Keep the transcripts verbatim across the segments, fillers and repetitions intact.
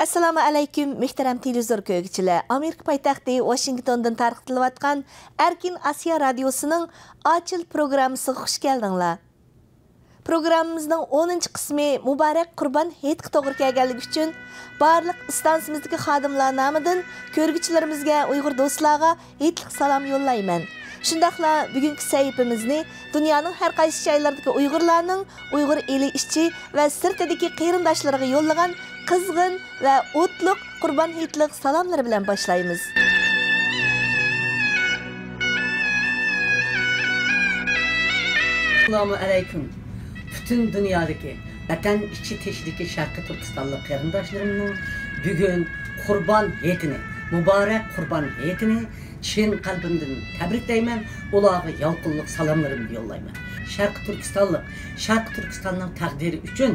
ئەسسالامۇ ئەلەيكۇم، مۆھتەرەم تېلېۋىزور كۆرگۈچىلەر! ئامېرىكا پايتەختى ۋاشىنگتوندىن تارقىتىلىۋاتقان ئەركىن ئاسىيا رادىيوسىنىڭ ئاچىل پروگراممىسىغا خۇش كەلدىڭلار. پروگراممىمىزنىڭ ئونىنچى قىسمى مۇبارەك قۇربان ھېيتقا توغرا كەلگەنلىكى ئۈچۈن، بارلىق ئىستانسىمىزدىكى خادىملار نامىدىن كۆرگۈچىلىرىمىزگە، ئۇيغۇر دوستلارغا ھېيتلىق سالام يوللايمەن. شۇنداقلا بۈگۈنكى سەھىپىمىزنى دۇنيانىڭ ھەر قايسى جايلىرىدىكى ئۇيغۇرلارنىڭ ئۇيغۇر ئېلى ئىچى ۋە سىرتىدىكى قېرىنداشلىرىغا يوللىغان قىزغىن ۋە ئوتلۇق قۇربان ھېيتلىق سالاملىرى بىلەن باشلايمىز. ئەسسالامۇ ئەلەيكۇم. پۈتۈن دۇنيادىكى، ۋەتەن ئىچى تېشىدىكى شەرقىي تۈركىستانلىق قېرىنداشلىرىمنىڭ بۈگۈن قۇربان ھېيتىنى، مۇبارەك قۇربان ھېيتىنى چىن قەلبىمدىن تەبرىكلەيمەن، ئۇلارغا يالقۇنلۇق سالاملىرىمنى يوللايمەن. شەرقىي تۈركىستانلىق، شەرقىي تۈركىستاننىڭ تەقدىرى ئۈچۈن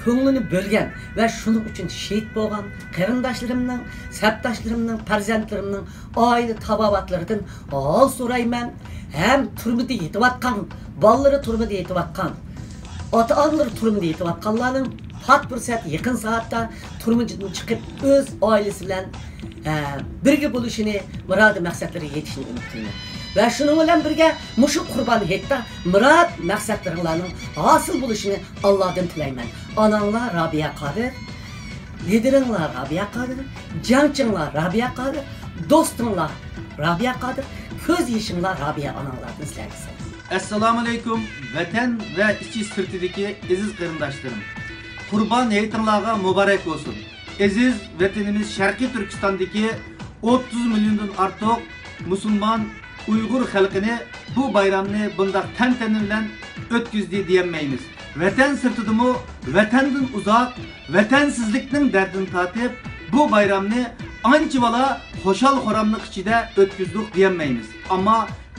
كۆڭلىنى بۆلگەن ۋە شۇنىڭ ئۈچۈن شېھىت بولغان قېرىنداشلىرىمنىڭ، سەپداشلىرىمنىڭ، پەرزەنتلىرىمنىڭ ئائىلە تاۋابىئاتلىرىدىن ھال سورايمەن ھەم تۈرمىدە يېتىۋاتقان، بالىلىرى تۈرمىدە يېتىۋاتقان، ئاتا-ئانىلىرى تۈرمىدە يېتىۋاتقانلارنىڭ پات پۇرسەت يېقىن سائەتتە تۈرمىدىن چىقىپ، ئۆز ئائىلىسى بىلەن، ئە، بىرگە بولۇشىنى، مۇرادى مەقسەتلىرىگە يېتىشىنى ئۈمىد قىلىمەن. ۋە شۇنىڭ بىلەن بىرگە، مۇشۇ قۇربان ھېيتتا مۇراد مەقسەتلىرىڭلارنىڭ ھاسىل بولۇشىنى ئاللادىن تىلەيمەن. ئاناڭلار رابىيە قادىر، لىدىرىڭلار رابىيە قادىر، جەڭچىڭلار رابىيە قادىر، دوستۇڭلار رابىيە قادىر، كۆز يېشىڭلار رابىيە ئاناڭلاردىن سىلەرگە سالام. ئەسسالامۇئەلەيكۇم، ۋەتەن ۋە ئىچى سىرتىدىكى ئەزىز قېرىنداشلىرىم! قۇربان ھېيتىڭلارغا مۇبارەك بولسۇن! ئەزىز ۋەتىنىمىز شەرقىي تۈركىستاندىكى ئوتتۇز مىليوندىن ئارتۇق مۇسۇلمان ئۇيغۇر خەلقىنى بۇ بايرامنى بۇنداق تەنتەنە بىلەن ئۆتكۈزدى دېيەلمەيمىز. ۋەتەن سىرتىدىمۇ ۋەتەندىن ئۇزاق، ۋەتەنسىزلىكنىڭ دەردىنى تارتىپ، بۇ بايرامنى ئانچىۋالا خۇشال-خۇراملىق ئىچىدە ئۆتكۈزدۇق دېيەلمەيمىز. ئەمما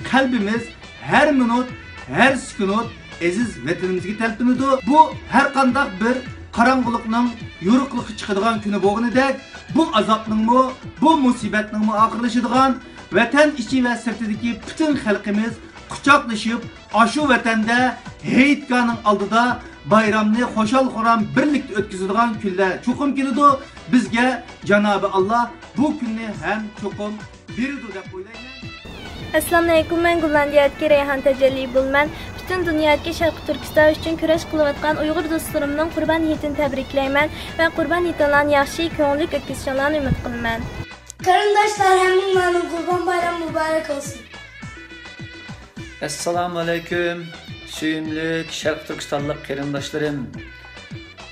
قەلبىمىز ھەر مىنۇت، ھەر سېكۇنت ئەزىز ۋەتىنىمىزگە تەلپۈنىدۇ. بۇ ھەرقانداق بىر قاراڭغۇلۇقنىڭ يورۇقلۇققا چىقىدىغان كۈنى بولغىنىدەك، بۇ ئازابنىڭمۇ، بۇ مۇسىبەتنىڭمۇ ئاخىرلىشىدىغان، ۋەتەن ئىچى ۋە سىرتىدىكى پۈتۈن خەلقىمىز قۇچاقلىشىپ، ئاشۇ ۋەتەندە ھېيتگاھنىڭ ئالدىدا بايرامنى خۇشال-خۇرام بىرلىكتە ئۆتكۈزىدىغان كۈنلەر چوقۇم كېلىدۇ. بىزگە جانابى ئاللا بۇ كۈننى ھەم چوقۇم بېرىدۇ دەپ ئويلايمەن. ئەسسالامۇئەلەيكۇم، مەن گوللاندىيەدىكى رەيھان تەجەللى بولىمەن. پۈتۈن دۇنيادىكى شەرقىي تۈركىستان ئۈچۈن كۈرەش قىلىۋاتقان ئۇيغۇر دوستلىرىمنىڭ قۇربان ھېيتىنى تەبرىكلەيمەن ۋە قۇربان ھېيتىڭلارنى ياخشى، كۆڭۈللۈك ئۆتكۈزۈشۈڭلارنى ئۈمىد قىلىمەن. قېرىنداشلار، ھەممىڭلارنىڭ قۇربان بايرىمى مۇبارەك بولسۇن! ئەسسالامۇئەلەيكۇم، سۆيۈملۈك شەرقىي تۈركىستانلىق قېرىنداشلىرىم،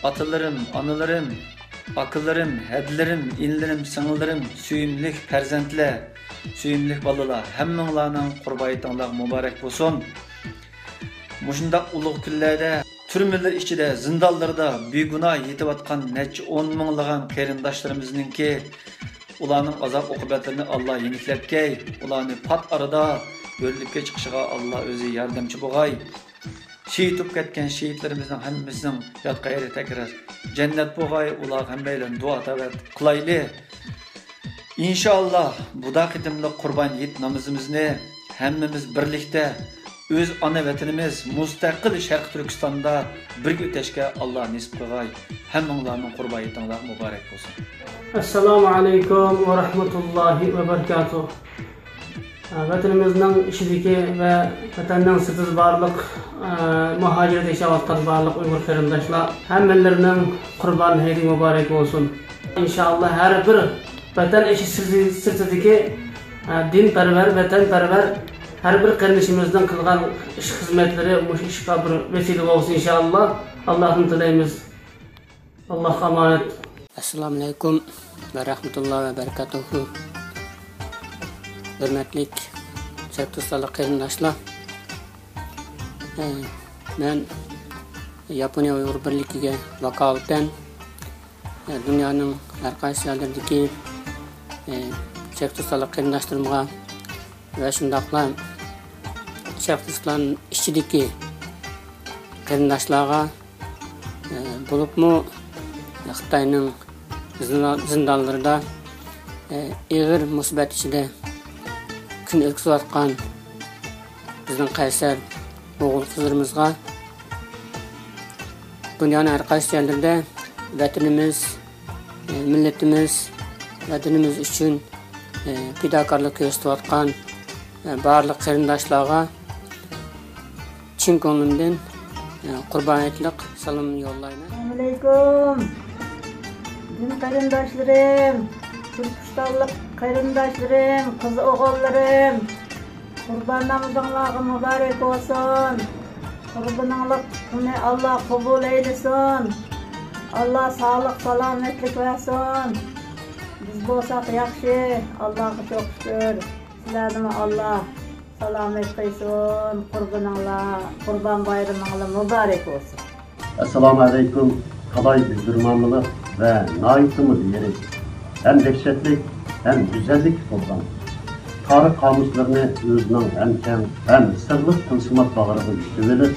ئاتىلىرىم، ئانىلىرىم، ئاكىلىرىم، ھەدىلىرىم، ئىنىلىرىم، سىڭىللىرىم، سۆيۈملۈك پەرزەنتلەر، سۆيۈملۈك بالىلار، ھەممىڭلارنىڭ قۇربان ھېيتىڭلار مۇبارەك بولسۇن. مۇشۇنداق ئۇلۇغ كۈنلەردە تۈرمىلەر ئىچىدە، زىندانلىرىدا بىگۇناھ يېتىۋاتقان نەچچە ئون مىڭلىغان قېرىنداشلىرىمىزنىڭكى، ئۇلارنىڭ ئازاب-ئوقۇبەتلىرىنى ئاللا يېنىكلەتكەي، ئۇلارنى پات ئارىدا ھۆرلۈككە چىقىشىغا ئاللا ئۆزى ياردەمچى بولغاي. شېھىت بولۇپ كەتكەن شېھىتلىرىمىزنىڭ ھەممىسىنىڭ ياتقان يېرى تەكرار جەننەت بولغاي، ئۇلارغا ھەممەيلەن دۇئا-تاۋەت قىلايلى. ئىنشائاللا، بۇدا قېتىملىق قۇربان ھېيت نامىزىمىزنى ھەممىمىز بىرلىكتە ئۆز ئانا ۋەتىنىمىز، مۇستەقىل شەرقىي تۈركىستاندا بىرگە ئۆتەشكە ئاللا نېسىپ قىلغاي. ھەممىڭلارنىڭ قۇربان ھېيتىڭلار مۇبارەك بولسۇن. ئەسسالامۇ ئەلەيكۇم ۋە رەھمەتۇللاھى ۋە بەرىكاتۇھ. ۋەتىنىمىزنىڭ ئىچىدىكى ۋە ۋەتەننىڭ سىرتىدا بارلىق، ئە، مۇھاجىرەت ياشاۋاتقان بارلىق ئۇيغۇر قېرىنداشلار، ھەممىلىرىنىڭ قۇربان ھېيتى مۇبارەك بولسۇن. ئىنشائاللا، ھەر بىر ۋەتەن ئىچى سىرتى، سىرتىدىكى، ئە، دىنپەرۋەر، ۋەتەنپەرۋەر ھەر بىر قېرىندىشىمىزنىڭ قىلغان ئىش خىزمەتلىرى مۇشۇ ئىشقا بىر ۋەسىلە بولسۇن ئىنشائاللا. ئاللاھتىن تىلەيمىز. ئاللاھقا ئامانەت. ئەسسالامۇئەلەيكۇم ۋە رەھمەتۇللا ۋە بەرىكاتۇھۇ. ھۆرمەتلىك شەرقىي تۈركىستانلىق قېرىنداشلار، ئە، مەن ياپونىيە ئۇيغۇر بىرلىكىگە ۋاكالىتەن دۇنيانىڭ ھەر قايسى يەرلىرىدىكى، ئە، شەرقىي تۈركىستانلىق قېرىنداشلىرىمغا ۋە شۇنداقلا شەرقىي تۈركىستان ئىچىدىكى قېرىنداشلارغا، ئە، بولۇپمۇ خىتاينىڭ زىندان-، زىندانلىرىدا، ئە، ئېغىر مۇسىبەت ئىچىدە كۈن ئۆتكۈزۈۋاتقان بىزنىڭ قەيسەر ئوغۇل-قىزلىرىمىزغا دۇنيانىڭ ھەر قايسى يەرلىرىدە ۋەتىنىمىز، مىللىتىمىز ۋە دىنىمىز ئۈچۈن پىداكارلىق كۆرسىتىۋاتقان بارلىق قېرىنداشلارغا چىن كۆڭلۈمدىن قۇربان ھېيتلىق سالام يوللايمەن. ئەسسالامۇئەلەيكۇم. دىن قېرىنداشلىرىم، تۈركىستانلىق قېرىنداشلىرىم، قىز ئوغۇللىرىم، قۇربان نامىزىڭلارغا مۇبارەك بولسۇن. قۇربىنىڭلار كۈنى ئاللا قوبۇل ئەيلىسۇن. ئاللا ساغلىق، سالامەتلىك بەرسۇن. بىز بولساق ياخشى، ئاللاغا چوڭ شۈكۈر. سىلەرنىمۇ ئاللا سالامەت قىلسۇن. قۇربىنىڭلار، قۇربان بايرىمىڭلار مۇبارەك بولسۇن. ئەسسالامۇئەلەيكۇم. تالاي بىلدۈرمامىلىق ۋە ناھايىتىمۇ لىرىك، ھەم دەھشەتلىك، ھەم گۈزەللىككە تولغان، تارىخ قامۇسلىرىنى ئۆزىنىڭ ھەم كەڭ، ھەم سىرلىق تىلسىمات باغرىغا يۈكلىۋېلىپ،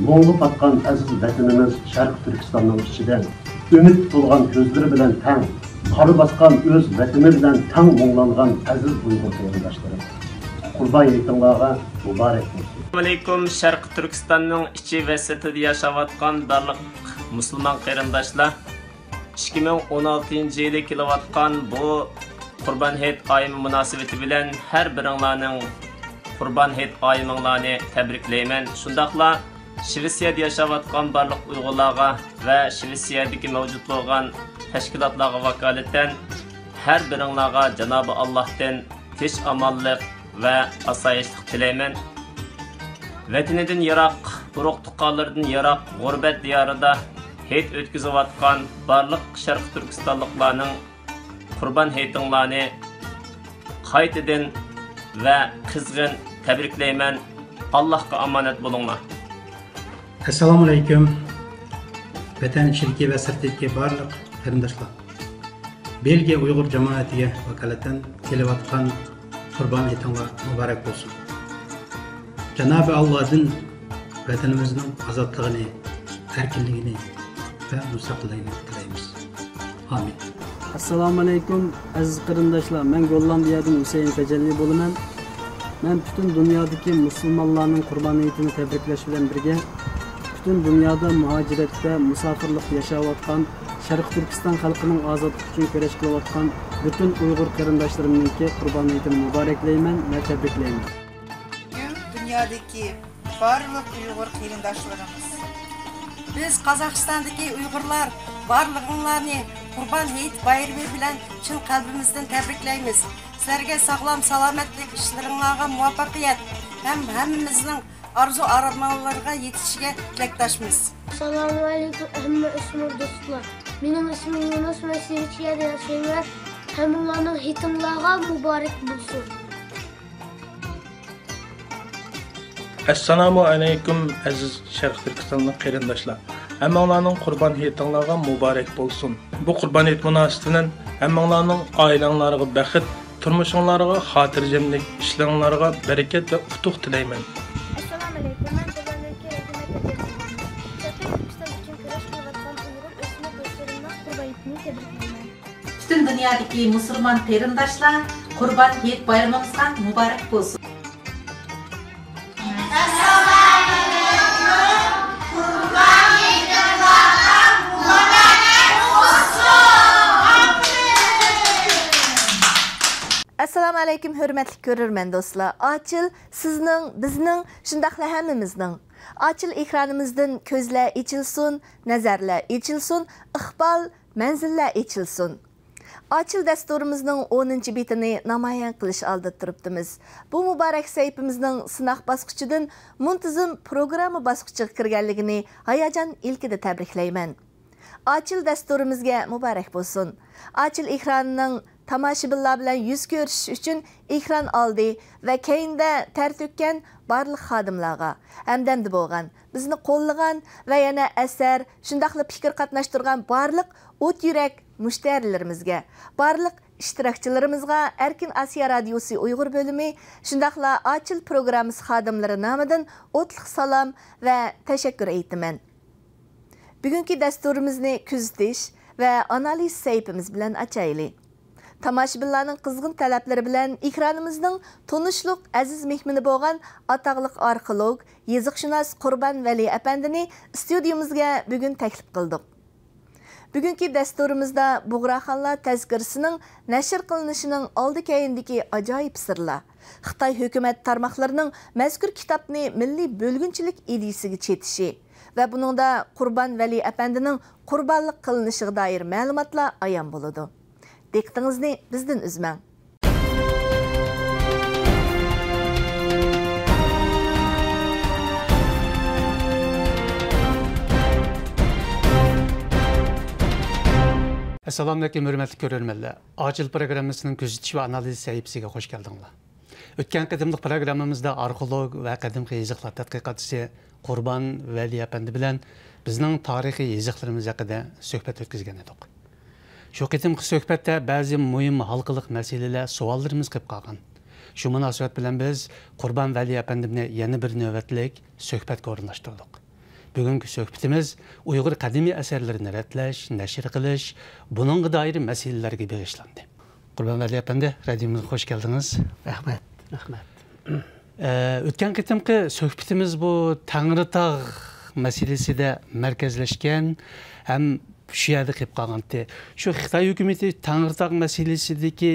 مۇڭغا پاتقان ئەزىز ۋەتىنىمىز شەرقىي تۈركىستاننىڭ ئىچىدە ئۈمىد تولغان كۆزلىرى بىلەن تەڭ، قارا باسقان ئۆز ۋەتىنى بىلەن تەڭ مۇڭلانغان ئەزىز ئۇيغۇر قېرىنداشلىرىم، قۇربان ھېيتىڭلارغا مۇبارەك بولسۇن. ئەسسالامۇئەلەيكۇم، شەرقىي تۈركىستاننىڭ ئىچى ۋە سىرتىدا ياشاۋاتقان بارلىق مۇسۇلمان قېرىنداشلار، ئىككى مىڭ ئون ئالتىنچى يىلى كېلىۋاتقان بۇ قۇربان ھېيت ئايىمى مۇناسىۋىتى بىلەن ھەر بىرىڭلارنىڭ قۇربان ھېيت ئايىمىڭلارنى تەبرىكلەيمەن. شۇنداقلا شىۋېتسىيەدە ياشاۋاتقان بارلىق ئۇيغۇرلارغا ۋە شىۋېتسىيەدىكى مەۋجۇت بولغان تەشكىلاتلارغا ۋاكالىتەن ھەر بىرىڭلارغا جانابى ئاللاھتىن تىنچ-ئامانلىق ۋە ئاسايىشلىق تىلەيمەن. ۋەتىنىدىن يىراق، ئۇرۇق-تۇغقانلىرىدىن يىراق غۇربەت دىيارىدا ھېيت ئۆتكۈزۈۋاتقان بارلىق شەرقىي تۈركىستانلىقلارنىڭ قۇربان ھېيتىڭلارنى قايتىدىن ۋە قىزغىن تەبرىكلەيمەن. ئاللاھقا ئامانەت بولۇڭلار. ئەسسالامۇئەلەيكۇم. ۋەتەن ئىچىدىكى ۋە سىرتىدىكى بارلىق قېرىنداشلار، بېلگىيە ئۇيغۇر جامائىتىگە ۋاكالىتەن كېلىۋاتقان قۇربان ھېيتىڭلار مۇبارەك بولسۇن. جانابى ئاللادىن ۋەتىنىمىزنىڭ ئازادلىقىنى، ئەركىنلىكىنى ۋە مۇستەقىللىقىنى تىلەيمىز. ئامىن. ئەسسالامۇئەلەيكۇم، ئەزىز قېرىنداشلار، مەن گوللاندىيەدىن ھۈسەيىن تەجەللى بولىمەن. مەن پۈتۈن دۇنيادىكى مۇسۇلمانلارنىڭ قۇربان ھېيتىنى تەبرىكلەش بىلەن بىرگە، پۈتۈن دۇنيادا مۇھاجىرەتتە، مۇساپىرلىقتا ياشاۋاتقان شەرقىي تۈركىستان خەلقىنىڭ ئازادلىقى ئۈچۈن كۈرەش قىلىۋاتقان پۈتۈن ئۇيغۇر قېرىنداشلىرىمنىڭكى قۇربان ھېيتىنى مۇبارەكلەيمەن ۋە تەبرىكلەيمەن. دۇنيادىكى بارلىق ئۇيغۇر قېرىنداشلىرىمىز. بىز قازاقىستاندىكى ئۇيغۇرلار بارلىقىڭلارنى قۇربان ھېيت بايرىمى بىلەن چىن قەلبىمىزدىن تەبرىكلەيمىز. سىلەرگە ساغلام سالامەتلىك، ئىشلىرىڭلارغا مۇۋەپپەقىيەت ھەم ھەممىمىزنىڭ ئارزۇ ئارمانلىرىغا يېتىشىگە تىلەكداشمىز. ئەسسالامۇئەلەيكۇم، ھەممە ئۆسمۈر دوستلار. مېنىڭ ئىسمىم يۇنۇس، مەن شىۋېتسىيەدە ياشايمەن. ھەممىڭلارنىڭ ھېيتىڭلارغا مۇبارەك بولسۇن. ئەسسالامۇ ئەلەيكۇم، ئەزىز شەرقىي تۈركىستانلىق قېرىنداشلار. ھەممىڭلارنىڭ قۇربان ھېيتىڭلارغا مۇبارەك بولسۇن. بۇ قۇربان ھېيت مۇناسىۋىتى بىلەن ھەممىڭلارنىڭ ئائىلەڭلارغا بەخت، تۇرمۇشۇڭلارغا خاتىرجەملىك، ئىشلىرىڭلارغا بەرىكەت ۋە ئۇتۇق تىلەيمەن. ئەسسالامۇئەلەيكۇم، مەن قۇربان ھېيتكە رەھمەت ئېيتىمەن. شەرقىي تۈركىستان ئۈچۈن كۈرەش قىلىۋاتقان ئۇيغۇر ئۆسمۈر دوستلىرىمنىڭ قۇربان ھېيتىنى تەبرىكلەيمەن. پۈتۈن دۇنيادىكى مۇسۇلمان قېرىنداشلار، قۇربان ھېيت بايرىمىمىزغا مۇبارەك بولسۇن! ئەسسالامۇ ئەلەيكۇم، ھۆرمەتلىك كۆرۈرمەن دوستلار! ئاچىل سىزنىڭ، بىزنىڭ، شۇنداقلا ھەممىمىزنىڭ. ئاچىل ئېكرانىمىزدىن كۆزلەر ئېچىلسۇن، نەزەرلەر ئېچىلسۇن، ئىقبال، مەنزىللەر ئېچىلسۇن. ئاچىل دەستۇرىمىزنىڭ ئونىنچى بېتىنى نامايان قىلىش ئالدىدا تۇرۇپتىمىز. بۇ مۇبارەك سەھىپىمىزنىڭ سىناق باسقۇچىدىن مۇنتىزىم پروگرامما باسقۇچىغا كىرگەنلىكىنى ھاياجان ئىلكىدە تەبرىكلەيمەن. ئاچىل دەستۇرىمىزگە مۇبارەك بولسۇن! ئاچىل ئېكرانىنىڭ تاماشىبىنلار بىلەن يۈز كۆرۈشۈش ئۈچۈن ئېكران ئالدى ۋە كەينىدە تەر تۆككەن بارلىق خادىملارغا، ھەمدەمدە بولغان، بىزنى قوللىغان ۋە يەنە ئەسەر، شۇنداقلا پىكىر قاتناشتۇرغان بارلىق ئوت يۈرەك مۇشتەرىلىرىمىزگە، بارلىق ئىشتىراكچىلىرىمىزغا ئەركىن ئاسىيا رادىيوسى ئۇيغۇر بۆلۈمى، شۇنداقلا ئاچىل پروگراممىسى خادىملىرى نامىدىن ئوتلۇق سالام ۋە تەشەككۈر ئېيتىمەن. بۈگۈنكى دەستۇرىمىزنى كۆزىتىش ۋە ئانالىز سەھىپىمىز بىلەن ئاچايلى. تاماشىبىنلارنىڭ قىزغىن تەلەپلىرى بىلەن ئېكرانىمىزنىڭ تونۇشلۇق ئەزىز مېھمىنى بولغان ئاتاقلىق ئارخېئولوگ، يېزىقشۇناس قۇربان ۋەلى ئەپەندىنى ستۇدىيىمىزگە بۈگۈن تەكلىپ قىلدۇق. بۈگۈنكى دەستۇرىمىزدا بۇغراخانلار تەزكىرىسىنىڭ نەشر قىلىنىشىنىڭ ئالدى كەينىدىكى ئاجايىپ سىرلار، خىتاي ھۆكۈمەت تارماقلىرىنىڭ مەزكۇر كىتابنى مىللىي بۆلگۈنچىلىك ئىدىيىسىگە چېتىشى ۋە بۇنىڭدا قۇربان ۋەلى ئەپەندىنىڭ قۇربانلىق قىلىنىشىغا دائىر مەلۇماتلار ئايان بولىدۇ. دىققىتىڭىزنى بىزدىن ئۈزمەڭ. ئەسسالامۇئەلەيكۇم، ھۆرمەتلىك كۆرۈرمەنلەر. ئاچىل پروگراممىسىنىڭ كۆزىتىش ۋە ئانالىز سەھىپىسىگە خۇش كەلدىڭلار. ئۆتكەن قېتىملىق پروگراممىمىزدا ئارخېئولوگ ۋە قەدىمكى يېزىقلار تەتقىقاتچىسى قۇربان ۋەلى ئەپەندى بىلەن بىزنىڭ تارىخىي يېزىقلىرىمىز ھەققىدە سۆھبەت ئۆتكۈزگەن ئىدۇق. شۇ قېتىمقى سۆھبەتتە بەزى مۇھىم ھالقىلىق مەسىلىلەر، سوئاللىرىمىز قېلىپ قالغان. شۇ مۇناسىۋەت بىلەن بىز قۇربان ۋەلى ئەپەندىمنى يەنە بىر نۆۋەتلىك سۆھبەتكە ئورۇنلاشتۇردۇق. بۈگۈنكى سۆھبىتىمىز ئۇيغۇر قەدىمىي ئەسەرلىرىنى رەتلەش، نەشر قىلىش، بۇنىڭغا دائىر مەسىلىلەرگە بېغىشلاندى. قۇربان ۋەلى ئەپەندى، رادىيومىزغا خۇش كەلدىڭىز. رەھمەت، رەھمەت. ئە، ئۆتكەن قېتىمقى سۆھبىتىمىز بۇ تەڭرىتاغ مەسىلىسىدە مەركەزلەشكەن ھەم شۇ يەردە قېلىپ قالغانتى. شۇ خىتاي ھۆكۈمىتى تەڭرىتاغ مەسىلىسىدىكى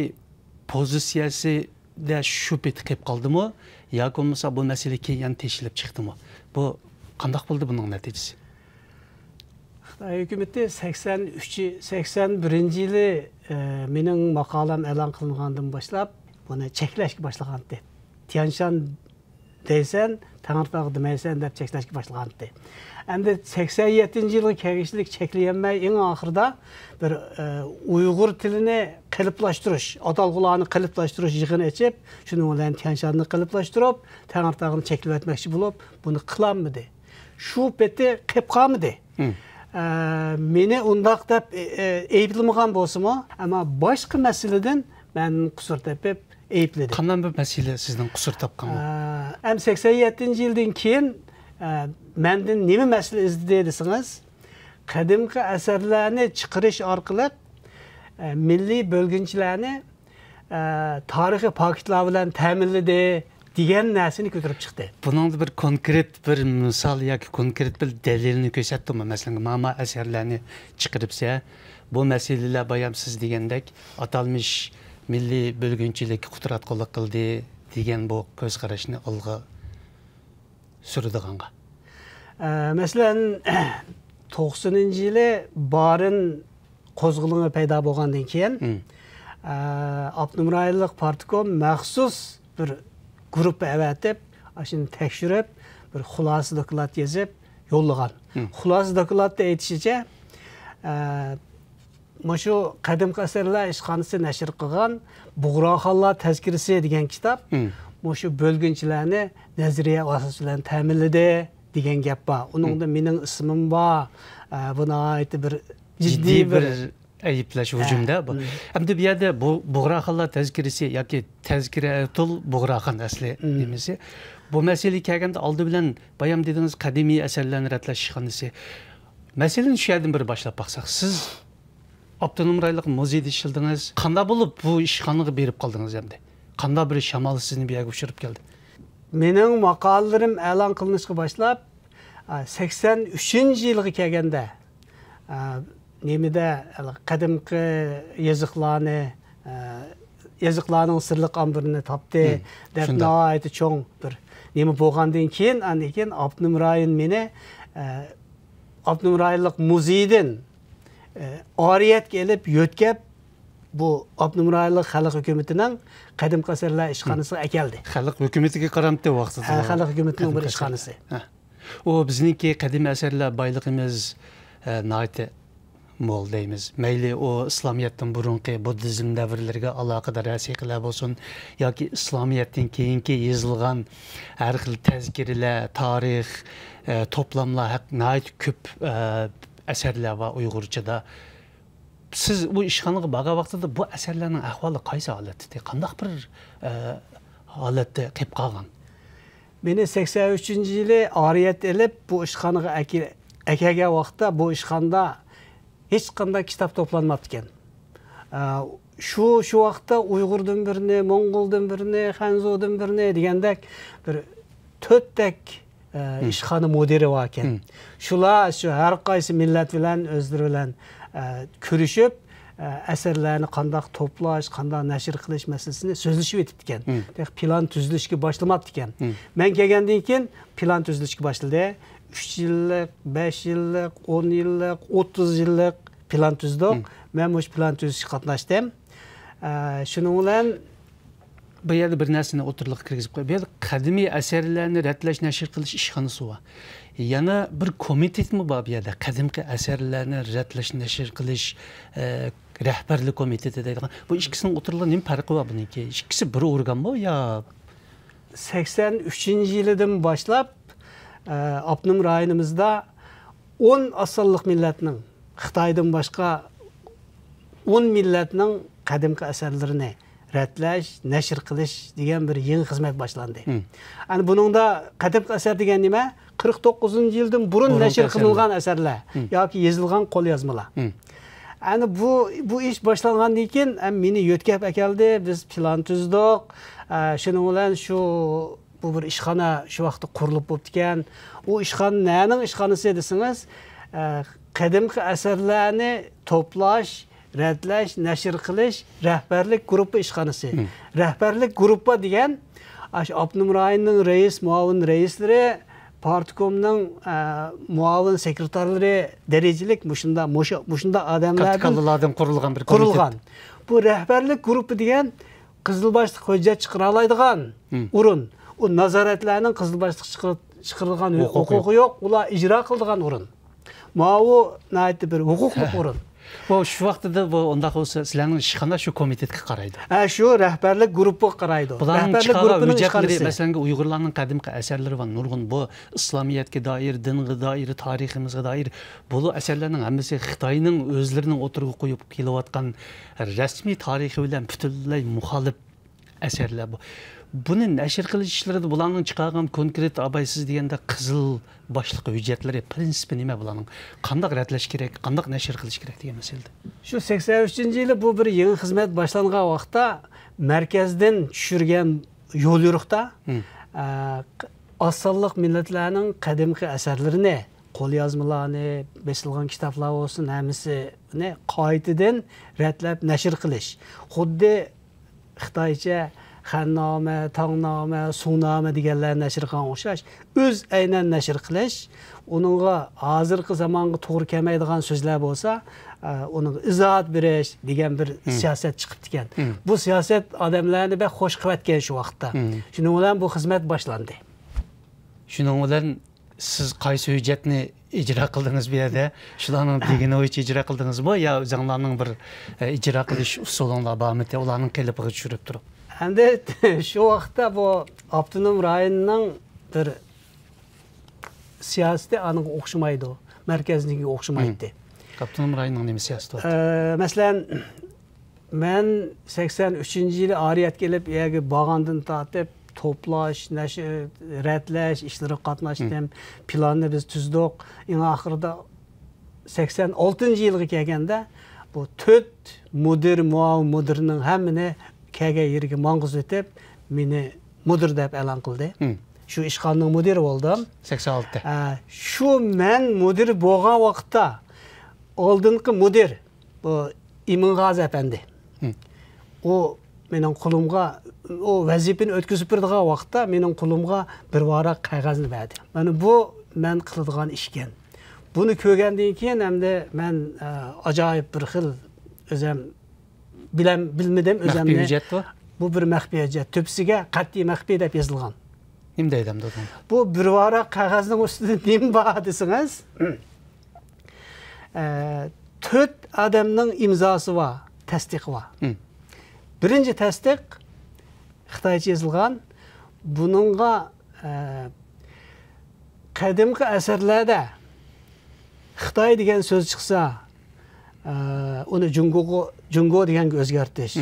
پوزىتسىيەسىدە شۇ پېتى قېلىپ قالدىمۇ ياكى بولمىسا بۇ مەسىلە كېيىن يەنە تېشىلىپ چىقتىمۇ؟ بۇ قانداق بولدى بۇنىڭ نەتىجىسى؟ خىتاي ھۆكۈمىتى سەكسەن ئۈچ، سەكسەن بىرىنچى يىلى، ئە، مېنىڭ ماقالەم ئېلان قىلىنغاندىن باشلاپ بۇنى چەكلەشكە باشلىغانتى. تيەنشان دەيسەن، تەڭرىتاغ دېمەيسەن دەپ چەكلەشكە باشلىغانتى. ئەمدى سەكسەن يەتتىنچى يىلغا كەلگۈچىلىك چەكلىيەلمەي، ئەڭ ئاخىرىدا بىر، ئە، ئۇيغۇر تىلىنى قېلىپلاشتۇرۇش، ئاتالغۇلارنى قېلىپلاشتۇرۇش يىغىنى ئېچىپ، شۇنىڭ بىلەن تيەنشاننى قېلىپلاشتۇرۇپ، تەڭرىتاغنى چەكلىۋەتمەكچى بولۇپ، بۇنى قىلالمىدى. شۇ پېتى قېلىپ قالمىدى. مم. ئە، مېنى ئۇنداق دەپ، ئە، ئە، ئەيىبلىمىغان بولسىمۇ، ئەمما باشقا مەسىلىدىن مەن قۇسۇر تېپىپ ئەيىبلىدى. قانداق بىر مەسىلە سىزنىڭ قۇسۇر تاپقان بۇ؟ ئە، ئەم سەكسەن يەتتىنچى يىلدىن كېيىن، ئە، مەندىن نېمە مەسىلە ئىزدىدى دېسىڭىز، قەدىمكى ئەسەرلەرنى چىقىرىش ئارقىلىق، ئە، مىللىي بۆلگۈنچىلەرنى، ئە، تارىخىي پاكىتلار بىلەن تەمىنلىدى دېگەن نەرسىنى كۆتۈرۈپ چىقتى. بۇنىڭدا بىر كونكرېت بىر مىسال ياكى كونكرېت بىر دەلىلنى كۆرسەتتىمۇ؟ مەسىلەن، ماما ئەسەرلەرنى چىقىرىپسە، بۇ مەسىلىلەر بايام سىز دېگەندەك ئاتالمىش مىللىي بۆلگۈنچىلىككە قۇتراتقۇلۇق قىلدى دېگەن بۇ كۆز قاراشنى ئالغا سۈرىدىغانغا. ئە، مەسىلەن، توقسىنىنچى يىلى بارىن قوزغىلىڭى پەيدا بولغاندىن كېيىن، مم. ئە، ئاپتونوم رايونلۇق پارتكوم مەخسۇس بىر گۇرۇپپا ئەۋەتىپ، ئاشۇنى تەكشۈرۈپ، بىر خۇلاسە دوكلات يېزىپ يوللىغان. مم. خۇلاسە دوكلاتتا ئېيتىشىچە، ئە، مۇشۇ قەدىمكى ئەسەرلەر ئىشخانىسى نەشر قىلغان بۇغراخانلار تەزكىرىسى دېگەن كىتاب مم. مۇشۇ بۆلگۈنچىلەرنى نەزەرىيە ئاساسى بىلەن تەمىنلىدى دېگەن گەپ بار. ئۇنىڭدا مم. مېنىڭ ئىسمىم بار. ئە، بۇ ناھايىتى بىر جىددىي جىددىي بىر بىر ئەيىبلەش ھۇجۇمدا بۇ. مم. ئەمدى بۇ يەردە بۇ بۇغراخانلار تەزكىرىسى ياكى تەزكىرەتۇل بۇغراخان ئەسلى مم. نېمىسى. بۇ مەسىلىگە كەلگەندە ئالدى بىلەن بايام دېدىڭىز قەدىمىي ئەسەرلەرنى رەتلەش ئىشخانىسى. مەسىلىنى شۇ يەردىن بىر باشلاپ باقساق، سىز ئاپتونوم رايونلۇق مۇزېيدا ئىشلىدىڭىز. قانداق بولۇپ بۇ ئىشخانىغا بېرىپ قالدىڭىز ئەمدى؟ قانداق بىر شامال سىزنى بۇ يەرگە ئۇچۇرۇپ كەلدى؟ مېنىڭ ماقالىلىرىم ئېلان قىلىنىشقا باشلاپ، ئا، سەكسەن ئۈچىنچى يىلغا كەلگەندە، ئا، نېمىدە، قەدىمكى يېزىقلارنى، ئا، يېزىقلارنىڭ سىرلىق ئامبىرىنى تاپتى مم. دەپ شۇنداق. ناھايىتى چوڭ بىر نېمە بولغاندىن كېيىن، ئاندىن كېيىن ئاپتونوم رايون مېنى، ئا، ئاپتونوم رايونلۇق مۇزېيدىن ئارىيەتكە ئېلىپ يۆتكەپ، بۇ ئاپتونوم رايونلۇق خەلق ھۆكۈمىتىنىڭ قەدىمكى ئەسەرلەر ئىشخانىسىغا ئەكەلدى. خەلق ھۆكۈمىتىگە قارامتى ۋاقتىدا ھە، بۇ خەلق ھۆكۈمىتىنىڭ بىر قەدىمكى ئەسەرلەر. ئىشخانىسى. ھە. ئۇ بىزنىڭكى قەدىمىي ئەسەرلەر بايلىقىمىز، ئە، ناھايىتى مول دەيمىز. مەيلى ئۇ ئىسلامىيەتتىن بۇرۇنقى بۇددىزم دەۋرلىرىگە ئالاقىدار ۋەسىقىلەر بولسۇن ياكى ئىسلامىيەتتىن كېيىنكى يېزىلغان ھەر خىل تەزكىرىلەر، تارىخ، ئە، توپلاملار ھەق-، ناھايىتى كۆپ، ئە، ئەسەرلەر بار ئۇيغۇرچىدا. سىز بۇ ئىشخانىغا بارغان ۋاقتىدا بۇ ئەسەرلەرنىڭ ئەھۋالى قايسى ھالەتتە ئىدى؟ قانداق بىر، ئە، ھالەتتە قېلىپ قالغان؟ مېنى سەكسەن ئۈچىنچى يىلى ئارىيەت ئېلىپ، بۇ ئىشخانىغا ئەكە-، ئەكەلگەن ۋاقىتتا بۇ ئىشخانىدا ھېچقانداق كىتاب توپلانماپتىكەن. ئە، شۇ، شۇ ۋاقىتتا ئۇيغۇردىن بىرنى، موڭغۇلدىن بىرنى، خەنزۇدىن بىرنى دېگەندەك بىر تۆتتەك، ئە، مم. ئىشخانا مۇدىرى باركەن. مم. شۇلار شۇ ھەر قايسى مىللەت بىلەن ئۆزلىرى بىلەن، ئە، كۆرۈشۈپ، ئە، ئەسەرلەرنى قانداق توپلاش، قانداق نەشر قىلىش مەسىلىسىنى سۆزلىشىپ ئۆتۈپتىكەن. مم. تېخى پىلان تۈزۈلۈشكە باشلىماپتىكەن. مم. مەن كەلگەندىن كېيىن پىلان تۈزۈلۈشكە باشلىدى. ئۈچ يىللىق، بەش يىللىق، ئون يىللىق، ئوتتۇز يىللىق پىلان تۈزدۇق. مم. مەن مۇشۇ پىلان تۈزۈشكە قاتناشتىم. ئە، شۇنىڭ بىلەن بۇ يەردە بىر نەرسىنى ئوتتۇرىلىققا كىرگۈزۈپ قوياي. بۇ يەردە قەدىمىي ئەسەرلەرنى رەتلەش، نەشر قىلىش ئىشخانىسى بار. يەنە بىر كومىتېتمۇ بار بۇ يەردە. قەدىمكى ئەسەرلەرنى رەتلەش، نەشر قىلىش، ئە، رەھبەرلىك كومىتېتى دەيدىغان. بۇ ئىككىسىنىڭ ئوتتۇرىلىقىدا نېمە پەرقى بار بۇنىڭكى؟ ئىككىسى بىر ئورگانمۇ يا؟ سەكسەن ئۈچىنچى يىلىدىن باشلاپ، ئە، ئاپتونوم رايونىمىزدا ئون ئاز سانلىق مىللەتنىڭ، خىتايدىن باشقا ئون مىللەتنىڭ قەدىمكى ئەسەرلىرىنى رەتلەش، نەشر قىلىش دېگەن بىر يېڭى خىزمەت باشلاندى. مم. ئەنە بۇنىڭدا قەدىمكى ئەسەر دېگەن نېمە؟ قىرىق توققۇزىنچى يىلدىن بۇرۇن بۇرۇنقى نەشر ئەسەرلەر. قىلىنغان ئەسەرلەر مم. ياكى يېزىلغان قوليازمىلار. مم. ئەنە بۇ، بۇ ئىش باشلانغاندىن كېيىن، ئە، مېنى يۆتكەپ ئەكەلدى، بىز پىلان تۈزدۇق. ئە، شۇنىڭ بىلەن شۇ، بۇ بىر ئىشخانا شۇ ۋاقىتتا قۇرۇلۇپ بوپتىكەن. ئۇ ئىشخانا نەنىڭ ئىشخانىسى دېسىڭىز، ئە، قەدىمكى ئەسەرلەرنى توپلاش، رەتلەش، نەشر قىلىش رەھبەرلىك گۇرۇپپا ئىشخانىسى. مم. رەھبەرلىك گۇرۇپپا دېگەن، ئاشۇ ئاپتونوم رايوننىڭ رەئىس، مۇئاۋىن رەئىسلىرى، پارتكومنىڭ، ئە، مۇئاۋىن سېكرېتارلىرى دەرىجىلىك مۇشۇنداق، مۇشۇ، مۇشۇنداق ئادەملەردىن كاتتا كاللىلاردىن قۇرۇلغان بىر كومىتېت. قۇرۇلغان. بۇ رەھبەرلىك گۇرۇپپا دېگەن قىزىل باشلىق ھۆججەت چىقىرالايدىغان مم. ئورۇن. ئۇ نازارەتلەرنىڭ قىزىل باشلىق چىقىرىدىغان ھوقۇقى ھوقۇقى يوق. يوق، ئۇلار ئىجرا قىلىدىغان ئورۇن. ماۋۇ ناھايىتى بىر ھوقۇقلۇق ئورۇن. بۇ شۇ ۋاقتىدا بۇ ئۇنداق بولسا، سىلەرنىڭ ئىشخانا شۇ كومىتېتقا قارايدۇ. ھە، شۇ رەھبەرلىك گۇرۇپپىغا قارايدۇ. بۇلارنىڭ رەھبەرلىك چىقارغان گۇرۇپپىنىڭ ھۆججەتلىرى، ئىشخانىسى. مەسىلەن، ئۇيغۇرلارنىڭ قەدىمكى ئەسەرلىرى بار، نۇرغۇن بۇ ئىسلامىيەتكە دائىر، دىنغا دائىر، تارىخىمىزغا دائىر. بۇ ئەسەرلەرنىڭ ھەممىسى خىتاينىڭ ئۆزلىرىنىڭ ئوتتۇرىغا قويۇپ كېلىۋاتقان رەسمىي تارىخى بىلەن پۈتۈنلەي مۇخالىپ ئەسەرلەر بۇ. بۇنى نەشر قىلىش ئىشلىرىدا بۇلارنىڭ چىقارغان كونكرېت، ئابايسىز دېگەندە، قىزىل باشلىق ھۆججەتلىرى، پرىنسىپى نېمە بۇلارنىڭ؟ قانداق رەتلەش كېرەك، قانداق نەشر قىلىش كېرەك دېگەن مەسىلىدە. شۇ سەكسەن ئۈچىنچى يىلى بۇ بىر يېڭى خىزمەت باشلانغان ۋاقىتتا مەركەزدىن چۈشۈرگەن يوليورۇقتا، مم. ئە، ئاز سانلىق مىللەتلەرنىڭ قەدىمكى ئەسەرلىرىنى، قوليازمىلارنى، بېسىلغان كىتابلار بولسۇن، ھەممىسىنى قايتىدىن رەتلەپ نەشر قىلىش. خۇددى خىتايچە خەننامە، تاڭنامە، سۇنامە دېگەنلەرنى نەشر قىلغان ئوخشاش، ئۆز ئەينەن نەشر قىلىش، ئۇنىڭغا ھازىرقى زامانغا توغرا كەلمەيدىغان سۆزلەر بولسا، ئە، ئۇنىڭغا ئىزاھات بېرىش دېگەن بىر مم. سىياسەت چىقىپتىكەن. مم. بۇ سىياسەت ئادەملەرنى بەك خوش قىلىۋەتكەن شۇ ۋاقىتتا. مم. شۇنىڭ بىلەن بۇ خىزمەت باشلاندى. شۇنىڭ بىلەن سىز قايسى ھۆججەتنى ئىجرا قىلدىڭىز بۇ يەردە؟ شۇلارنىڭ دېگىنى بويىچە ئىجرا قىلدىڭىزمۇ يا ئۆزۈڭلارنىڭ بىر، ئە، ئىجرا قىلىش ئۇسۇلۇڭلار بارمىدى؟ ئۇلارنىڭ قېلىپىغا چۈشۈرۈپ تۇرۇپ. ئەمدى شۇ ۋاقىتتا بۇ ئاپتونوم رايوننىڭ بىر سىياسىتى ئانىڭغا ئوخشىمايدۇ، مەركەزنىڭكىگە ئوخشىمايتتى. مم. ئاپتونوم رايوننىڭ نېمە سىياسىتى بار؟ ئە، مەسىلەن، مەن سەكسەن ئۈچىنچى يىلى ئارىيەتكە كېلىپ، ئۇ يەرگە بارغاندىن تارتىپ، توپلاش، نەشر، رەتلەش ئىشلىرىغا قاتناشتىم. مم. پىلاننى بىز تۈزدۇق. ئەڭ ئاخىرىدا سەكسەن ئالتىنچى يىلغا كەلگەندە، بۇ تۆت مۇدىر، مۇئاۋىن مۇدىرنىڭ ھەممىنى كەلگەن يېرىگە ماڭغۇزۇۋېتىپ، مېنى مۇدىر دەپ ئېلان قىلدى. مم. شۇ ئىشخانىنىڭ مۇدىرى بولدۇم. سەكسەن ئالتە. ئە، شۇ مەن مۇدىر بولغان ۋاقىتتا ئالدىنقى مۇدىر، بۇ ئىمىنغازى ئەپەندى. مم. ئۇ مېنىڭ قولۇمغا، ئۇ ۋەزىپىنى ئۆتكۈزۈپ بېرىدىغان ۋاقىتتا مېنىڭ قولۇمغا بىر ۋاراق قەغەزنى بەردى. مانا بۇ مەن قىلىدىغان ئىشكەن. بۇنى كۆرگەندىن كېيىن ئەمدى مەن، ئە، ئاجايىپ بىر خىل ئۆزەم بىلەم، بىلمىدىم ئۆزەمنى. مەخپىي ھۆججەتتۇ؟ بۇ بىر مەخپىي ھۆججەت. تۆپىسىگە قەتئىي مەخپىي دەپ يېزىلغان. نېمە دەيدۇ ئەمدى ئۇنىڭغا؟ بۇ بىر ۋاراق قەغەزنىڭ ئۈستىدە نېمە بار دېسىڭىز، ئە، تۆت ئادەمنىڭ ئىمزاسى بار، تەستىقى بار. بىرىنچى تەستىق خىتايچە يېزىلغان. بۇنىڭغا، ئە، قەدىمكى ئەسەرلەردە خىتاي دېگەن سۆز چىقسا، ئە، ئۇنى جۇڭگوغا، جۇڭگو دېگەنگە ئۆزگەرتىش.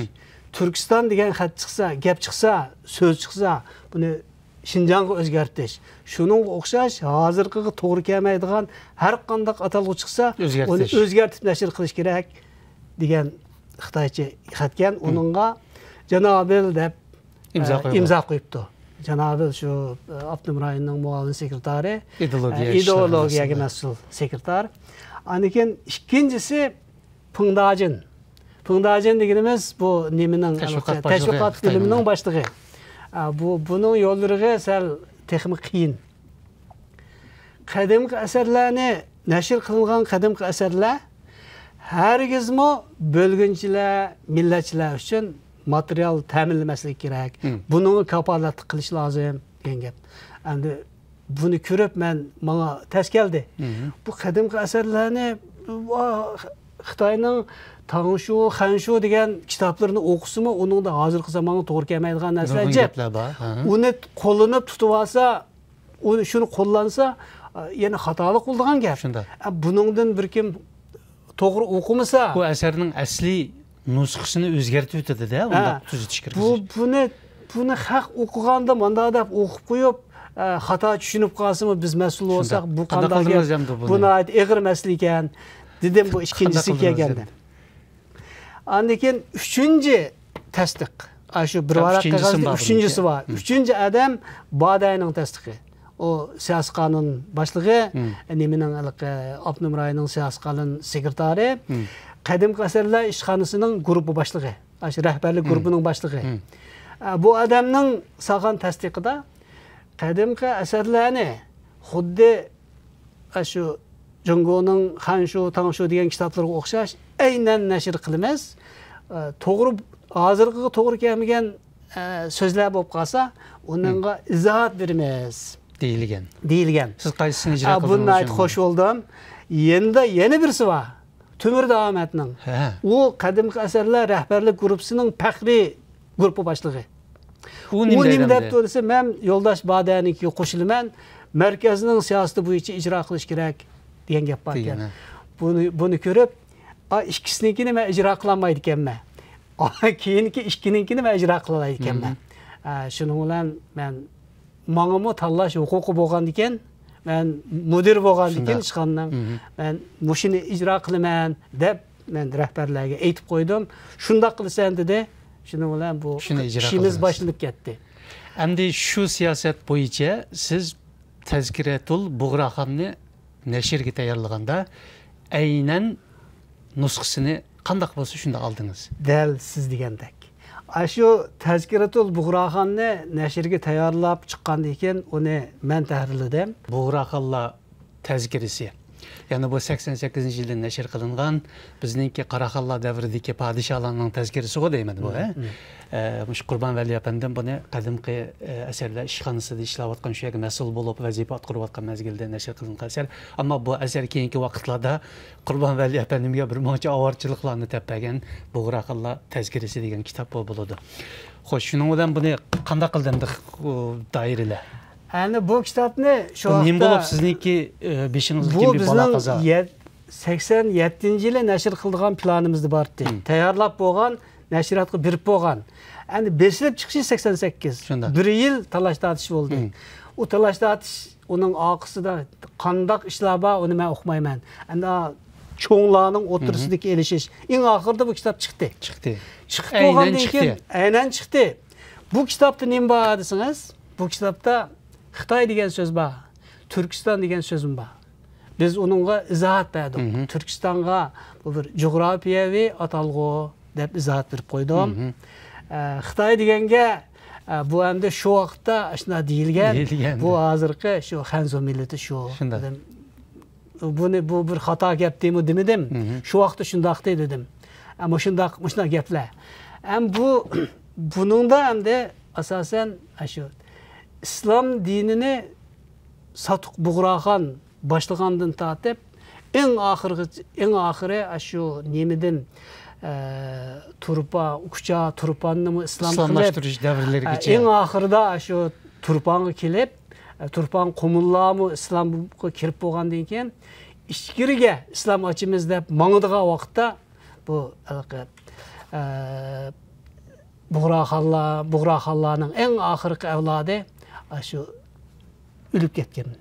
تۈركىستان دېگەن خەت چىقسا، گەپ چىقسا، سۆز چىقسا، بۇنى شىنجاڭغا ئۆزگەرتىش. شۇنىڭغا ئوخشاش، ھازىرقىغا توغرا كەلمەيدىغان ھەر قانداق ئاتالغۇ چىقسا، ئۇنى ئۆزگەرتىش. ئۆزگەرتىپ نەشر قىلىش كېرەك دېگەن خىتايچە خەتكەن. ئۇنىڭغا جانابىل دەپ، ئىمزا ئە، قويغان. ئىمزا قويۇپتۇ. جانابىل شۇ، ئە، ئاپتونوم رايوننىڭ مۇئاۋىن سېكرېتارى، ئىدېئولوگىيە ئە، ئىشلىرى ئىدېئولوگىيەگە مەسئۇل. مەسئۇل سېكرېتار. ئاندىن كېيىن ئىككىنچىسى پېڭ داجىن. پېڭ داجىن دېگىنىمىز بۇ نېمىنىڭ، تەشۋىقات باشلىقى، تەشۋىقات خىتاينىڭ. بۆلۈمىنىڭ باشلىقى. ئە، بۇ، بۇنىڭ يوللىرىغا سەل تېخىمۇ قىيىن. قەدىمكى ئەسەرلەرنى، نەشر قىلىنغان قەدىمكى ئەسەرلەر ھەرگىزمۇ بۆلگۈنچىلەر، مىللەتچىلەر ئۈچۈن ماتېرىيال تەمىنلىمەسلىكى كېرەك. بۇنىڭغا كاپالەتلىك قىلىش لازىم دېگەن گەپ. ئەمدى بۇنى كۆرۈپ مەن، ماڭا تەس كەلدى. بۇ قەدىمكى ئەسەرلەرنى، ۋا، خىتاينىڭ تاڭشۇ، خەنشۇ دېگەن كىتابلىرىنى ئوقۇسىمۇ، ئۇنىڭدا ھازىرقى زامانغا توغرا كەلمەيدىغان نەرسىلەر نۇرغۇن جىق. گەپلەر بار. ئۇنى قوللىنىپ تۇتۇۋالسا، ئۇ، شۇنى قوللانسا، ئە، يەنە خاتالىق بولىدىغان گەپ. شۇنداق. ئە، بۇنىڭدىن بىر كىم توغرا ئوقۇمىسا، بۇ ئەسەرنىڭ ئەسلىي نۇسخىسىنى ئۆزگەرتىۋېتىدۇ-دە، ھە. ئۇنداق تۈزىتىش كىرگۈزۈش. بۇ، بۇنى، بۇنى خەق ئوقۇغاندا مانداق دەپ ئوقۇپ قويۇپ، ئە، خاتا چۈشىنىپ قالسىمۇ، بىز مەسئۇل بولساق، شۇنداق. بۇ قانداق قىلدىڭىز ئەمدى بۇنى؟ بۇ ناھايىتى ئېغىر مەسىلە ئىكەن، دېدىم بۇ ئىككىنچىسى كەلگەندە. ئاندىن كېيىن ئۈچىنچى تەستىق. ئاشۇ بىر ۋاراق قەغەزدە ئۈچىنچىسى بار. ئۈچىنچى ئادەم بادەينىڭ تەستىقى. ئۇ سىياسىي قانۇن باشلىقى، نېمىنىڭ ھېلىقى ئاپتونوم رايوننىىڭ سىياسىي قانۇن سېكرېتارى، قەدىمكى ئەسەرلەر ئىشخانىسىنىڭ گۇرۇپپا باشلىقى، ئاشۇ رەھبەرلىك گۇرۇپپىنىڭ باشلىقى. ئە، بۇ ئادەمنىڭ سالغان تەستىقىدا قەدىمكى ئەسەرلەرنى خۇددى ئاشۇ جۇڭگونىڭ خەنشۇ، تاڭشۇ دېگەن كىتابلىرىغا ئوخشاش ئەينەن نەشر قىلىمىز. ئە، توغرا، ھازىرقىغا توغرا كەلمىگەن، ئە، سۆزلەر بولۇپ قالسا، ئۇنىڭغا ئىزاھات بېرىمىز. دېيىلگەن. دېيىلگەن. سىز قايسىسىنى ئىجرا قىلدىڭىز؟ ئە، بۇنى ناھايىتى خۇش بولدۇم. يېنىدا يەنە بىرسى بار. تۆمۈر داۋامەتنىڭ. ھە. ئۇ قەدىمكى ئەسەرلەر رەھبەرلىك گۇرۇپپىسىنىڭ پەخرىي گۇرۇپپا باشلىقى. ئۇ نېمە دەيدۇ دەپتۇ دېسە، مەن يولداش بادەنىڭكىگە قوشۇلىمەن، مەركەزنىڭ سىياسىتى بويىچە ئىجرا قىلىش كېرەك دېگەن گەپ بار ئىكەن. دېگەن، ھە. بۇنى، بۇنى كۆرۈپ، ئا، ئىككىسىنىڭكىنى مەن ئىجرا قىلالمايدىكەنمەن. ئا، كېيىنكى ئىككىنىڭكىنى مەن ئىجرا قىلالايدىكەنمەن. ئا، شۇنىڭ بىلەن مەن ماڭىمۇ تاللاش ھوقۇقى بولغاندىكىن، مەن مۇدىر بولغاندىكىن ئىشخانىنىڭ، مەن مۇشۇنى ئىجرا قىلىمەن دەپ، مەن رەھبەرلەرگە ئېيتىپ قويدۇم. شۇنداق قىلىسەن دېدى. شۇنىڭ بىلەن بۇ ئىشىمىز باشلىنىپ كەتتى. ئەمدى شۇ سىياسەت بويىچە سىز تەزكىرەتۇل بۇغراخاننى نەشرگە تەييارلىغاندا، ئەينەن نۇسخىسىنى قانداق بولسا شۇنداق ئالدىڭىز؟ دەل سىز دېگەندەك. ئاشۇ تەزكىرەتۇل بۇغراخاننى نەشرگە تەييارلاپ چىققاندىن كېيىن، ئۇنى مەن تەھرىرلىدىم. بۇغراخانلار تەزكىرىسى. يەنى بۇ سەكسەن سەككىزىنچى يىلى نەشر قىلىنغان بىزنىڭكى قاراخانلار دەۋرىدىكى پادىشاھلارنىڭ تەزكىرىسىغۇ دەيمەن بۇ، ھە؟ ئە، مۇشۇ قۇربان ۋەلى ئەپەندىم بۇنى قەدىمكى، ئە، ئەسەرلەر ئىشخانىسىدا ئىشلەۋاتقان، شۇ يەرگە مەسئۇل بولۇپ، ۋەزىپە ئاتقۇرۇۋاتقان مەزگىلدە نەشر قىلىنغان ئەسەر. ئەمما بۇ ئەسەر كېيىنكى ۋاقىتلاردا قۇربان ۋەلى ئەپەندىمگە بىر مۇنچە ئاۋارىچىلىقلارنى دەپ بەرگەن، بۇغراخانلار تەزكىرىسى دېگەن كىتاب بۇ بولىدۇ. خوش، شۇنىڭ بىلەن بۇنى قانداق قىلدى ئەمدى، ئۇ، دائىرىلەر؟ ئەنە بۇ كىتابنى شۇ بۇ نېمە ۋاقىتتا بولۇپ سىزنىڭكى، ئە، بېشىڭىزدىكى بۇ بىر بالا بىزنىڭ قازا؟ يەت-، سەكسەن يەتتىنچى يىلى نەشر قىلىدىغان پىلانىمىزدا بار ئىدى. تەييارلاپ بولغان، نەشرىياتقا بېرىپ بولغان. ئەمدى بېسىلىپ چىقىشى سەكسەن سەككىز. شۇنداق. بىر يىل تالاش-تارتىش بولدى. ئۇ تالاش-تارتىش، ئۇنىڭ ئارقىسىدا قانداق ئىشلار بار، ئۇنى مەن ئۇقمايمەن. ئەمدى چوڭلارنىڭ ئوتتۇرىسىدىكى ئېلىشىش. ئەڭ ئاخىرىدا بۇ كىتاب چىقتى. چىقتى. چىقىپ بولغاندىن كېيىن، ئەينەن چىقتى. بۇ كىتابتا نېمە بار دېسىڭىز، بۇ كىتابتا خىتاي دېگەن سۆز بار، تۈركىستان دېگەن سۆزمۇ بار. بىز ئۇنىڭغا ئىزاھات بەردۇق. تۈركىستانغا بۇ بىر جۇغراپىيەۋى ئاتالغۇ دەپ ئىزاھات بېرىپ قويدۇم. ئە، خىتاي دېگەنگە، ئە، بۇ ئەمدى شۇ ۋاقىتتا ئاشۇنداق دېيىلگەن. دېيىلگەن. بۇ ھازىرقى شۇ خەنزۇ مىللىتى شۇ. شۇنداق. دېدىم. بۇنى، بۇ بىر خاتا گەپتىمۇ دېمىدىم. شۇ ۋاقىتتا شۇنداقتى دېدىم. ئە، مۇشۇنداق، مۇشۇنداق گەپلەر. ئەم بۇ، بۇنىڭدا ئەمدى ئاساسەن ئاشۇ ئىسلام دىنىنى ساتۇق بۇغراخان باشلىغاندىن تارتىپ، ئەڭ ئاخىرغىچە، ئەڭ ئاخىرى ئاشۇ نېمىدىن، ئە، تۇرپان، كۇچا تۇرپاننىمۇ ئىسلام قىلىپ، ئىسلاملاشتۇرۇش دەۋرلىرىگىچە. ئە، ئەڭ ئاخىرىدا ئاشۇ تۇرپانغا كېلىپ، ئە، تۇرپان قۇمۇللارمۇ ئىسلامغا كىرىپ بولغاندىن كېيىن، ئىچكىرىگە ئىسلام ئاچىمىز دەپ ماڭىدىغان ۋاقىتتا، بۇ ھېلىقى، ئە، بۇغراخانلار، بۇغراخانلارنىڭ ئەڭ ئاخىرقى ئەۋلادى ئاشۇ ئۆلۈپ كەتكەن.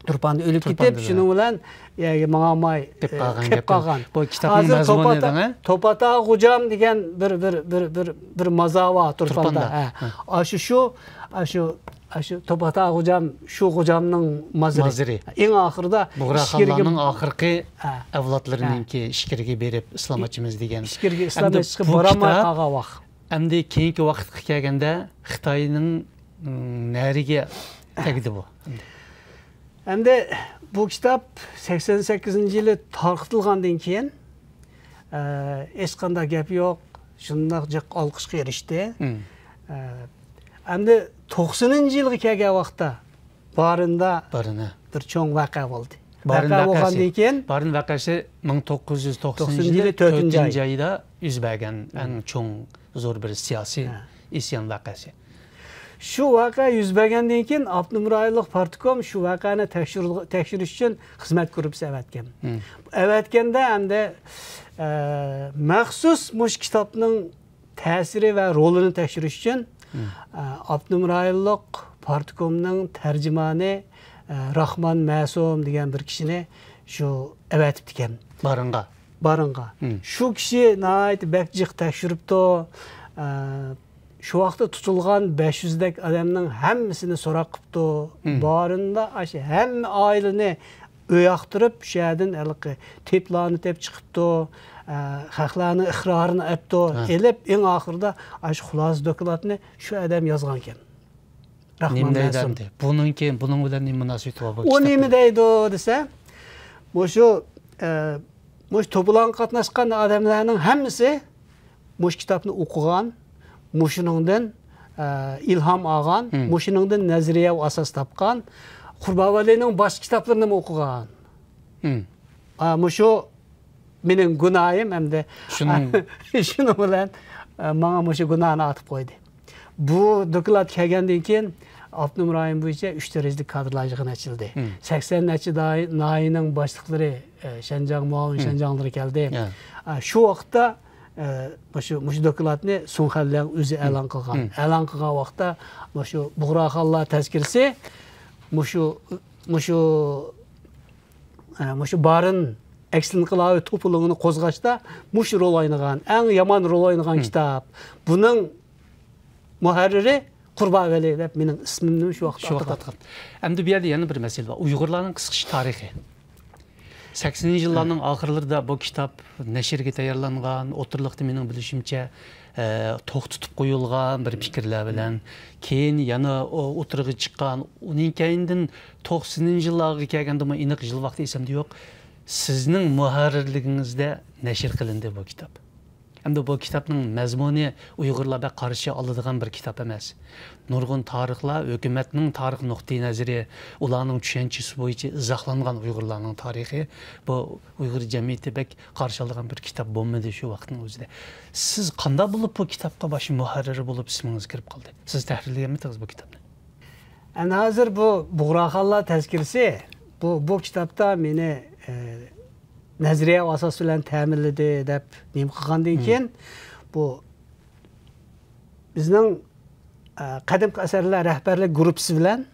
تۇرپاندا ئۆلۈپ كېتىپ، شۇنىڭ بىلەن يەرگە ماڭالماي، قېلىپ قالغان. بۇ كىتابنىڭ مەزمۇنى دەڭە؟ توپاتا غوجام دېگەن بىر، بىر، بىر، بىر، بىر مازار بار تۇرپاندا. تۇرپاندا. ھە. ئاشۇ شۇ، ئاشۇ، ئاشۇ توپاتا غوجام، شۇ غوجامنىڭ مازىرى. مازىرى. ئەڭ ئاخىرىدا بۇغراخانلارنىڭ ئاخىرقى ئەۋلادلىرىنىڭكى ئىچكىرىگە بېرىپ ئىسلام ئاچىمىز دېگەن. ئىچكىرىگە ئىسلام ئاچىشقا بارالماي قالغان ۋاقىت. ئەمدى كېيىنكى ۋاقىتقا كەلگەندە خىتاينىڭ، م، نەرىگە تەگدى بۇ. ئەمدى بۇ كىتاب سەكسەن سەككىزىنچى يىلى تارقىتىلغاندىن كېيىن، ئە، ھېچقانداق گەپ يوق، شۇنداق جىق ئالقىشقا ئېرىشتى. مم. ئە، ئەمدى توقسىنىنچى يىلغا كەلگەن ۋاقىتتا بارىندا بارىن، ھە. بىر چوڭ ۋەقە بولدى. بارىن ۋەقە ۋەقەسى. بولغاندىن كېيىن بارىن ۋەقەسى مىڭ توققۇز يۈز توقسىنىنچى يىلى تۆتىنچى ئايدا يۈز بەرگەن ئەڭ چوڭ زور بىر سىياسىي ئىسيان ۋەقەسى. شۇ ۋەقە يۈز بەرگەندىن كېيىن ئاپتونوم رايونلۇق پارتكوم شۇ ۋەقەنى تەكشۈر-، تەكشۈرۈش ئۈچۈن خىزمەت گۇرۇپپىسى ئەۋەتكەن. مم. ئەۋەتكەندە ئەمدى، ئە، مەخسۇس مۇشۇ كىتابنىڭ تەسىرى ۋە رولىنى تەكشۈرۈش ئۈچۈن، مم. ئە، ئاپتونوم رايونلۇق پارتكومنىڭ تەرجىمانى، ئە، راخمان مەسۇم دېگەن بىر كىشىنى شۇ ئەۋەتىپتىكەن. بارىنغا. بارىنغا. مم. شۇ كىشى ناھايىتى بەك جىق تەكشۈرۈپتۇ. ئە، شۇ ۋاقىتتا تۇتۇلغان بەش يۈزدەك ئادەمنىڭ ھەممىسىنى سوراق قىپتۇ. مم. بارىندا ئاشۇ ھەممە ئائىلىنى ئۆي ياقتۇرۇپ، شۇ يەردىن ھېلىقى تېپلارنى تېپىپ چىقىپتۇ. ئە، خەقلەرنىڭ ئىقرارىنى ئەپتۇ. ھە. ئېلىپ، ئەڭ ئاخىرىدا ئاشۇ خۇلاسە دوكلاتنى شۇ ئادەم يازغانىكەن. راخمان مەسۇم. نېمە دەيدۇ ئەمدى؟ بۇنىڭكى، بۇنىڭ بىلەن نېمە مۇناسىۋىتى بار بۇ كىتابنىڭ؟ ئۇ نېمە دەيدۇ دېسە، مۇشۇ، ئە، مۇشۇ توپىلاڭغا قاتناشقان ئادەملەرنىڭ ھەممىسى مۇشۇ كىتابنى ئوقۇغان، مۇشۇنىڭدىن، ئە، ئىلھام ئالغان، مم. مۇشۇنىڭدىن نەزەرىيە ئاساس تاپقان، قۇربان ۋەلىنىڭ باشقا كىتابلىرىنىمۇ ئوقۇغان. مم. ئا، مۇشۇ مېنىڭ گۇناھىم ئەمدى. شۇنىڭ شۇنىڭ بىلەن، ئە، ماڭا مۇشۇ گۇناھنى ئارتىپ قويدى. بۇ دوكلات كەلگەندىن كېيىن ئاپتونوم رايون بويىچە ئۈچ دەرىجىلىك كادىرلار يىغىنى ئېچىلدى. مم. سەكسەن نەچچە داي-، ناھىيەنىڭ باشلىقلىرى، ئە، شەنجاڭ مۇئاۋىن شەنجاڭلىرى كەلدى. يا. ئە، شۇ ۋاقىتتا، ئە، مۇشۇ، مۇشۇ دوكلاتنى سۇڭ خەنلياڭ ئۆزى مم. ئېلان قىلغان. مم. ئېلان قىلغان ۋاقىتتا مۇشۇ بۇغراخانلار تەزكىرىسى مۇشۇ، مۇشۇ، ئە، مۇشۇ بارىن ئەكس ئىنقىلابى توپىلىڭىنى قوزغاشتا مۇشۇ رول ئوينىغان، ئەڭ يامان رول ئوينىغان مم. كىتاب. بۇنىڭ مۇھەررىرى قۇربان ۋەلى دەپ مېنىڭ ئىسمىمنى شۇ ۋاقىتتا شۇ ۋاقىتتا ئاتىغان. ئاتىغان. ئەمدى بۇ يەردە يەنە بىر مەسىلە بار. ئۇيغۇرلارنىڭ قىسقىچە تارىخى. سەكسىنىنچى يىللارنىڭ ئاخىرلىرىدا بۇ كىتاب نەشرگە تەييارلانغان، ئوتتۇرىلىقتا مېنىڭ بىلىشىمچە، ئە، توختىتىپ قويۇلغان بىر پىكىرلەر بىلەن، كېيىن يەنە ئو-، ئوتتۇرىغا چىققان، ئۇنىڭ كەينىدىن توقسىنىنچى يىللارغا كەلگەندىمۇ ئېنىق يىل ۋاقتى ئېسىمدە يوق. سىزنىڭ مۇھەررىرلىكىڭىزدە نەشر قىلىندى بۇ كىتاب. ئەمدى بۇ كىتابنىڭ مەزمۇنى ئۇيغۇرلار بەك قارشى ئالىدىغان بىر كىتاب ئەمەس. نۇرغۇن تارىخلار، ھۆكۈمەتنىڭ تارىخ نۇقتىئىنەزىرى، ئۇلارنىڭ چۈشەنچىسى بويىچە ئىزاھلانغان ئۇيغۇرلارنىڭ تارىخى. بۇ ئۇيغۇر جەمئىيىتى بەك قارشى ئالىدىغان بىر كىتاب بولمىدى شۇ ۋاقىتنىڭ ئۆزىدە. سىز قانداق بولۇپ بۇ كىتابقا باش مۇھەررىر بولۇپ ئىسمىڭىز كىرىپ قالدى؟ سىز تەھرىرلىگەنمىدىڭىز بۇ كىتابنى؟ ئەنە ھازىر بۇ بۇغراخانلار تەزكىرىسى، بۇ، بۇ كىتابتا مېنى، ئە، نەزەرىيە ئاساس بىلەن تەمىنلىدى دەپ نېمە قىلغاندىن مم. كېيىن، بۇ بىزنىڭ، ئە، قەدىمكى ئەسەرلەر رەھبەرلىك گۇرۇپپىسى بىلەن،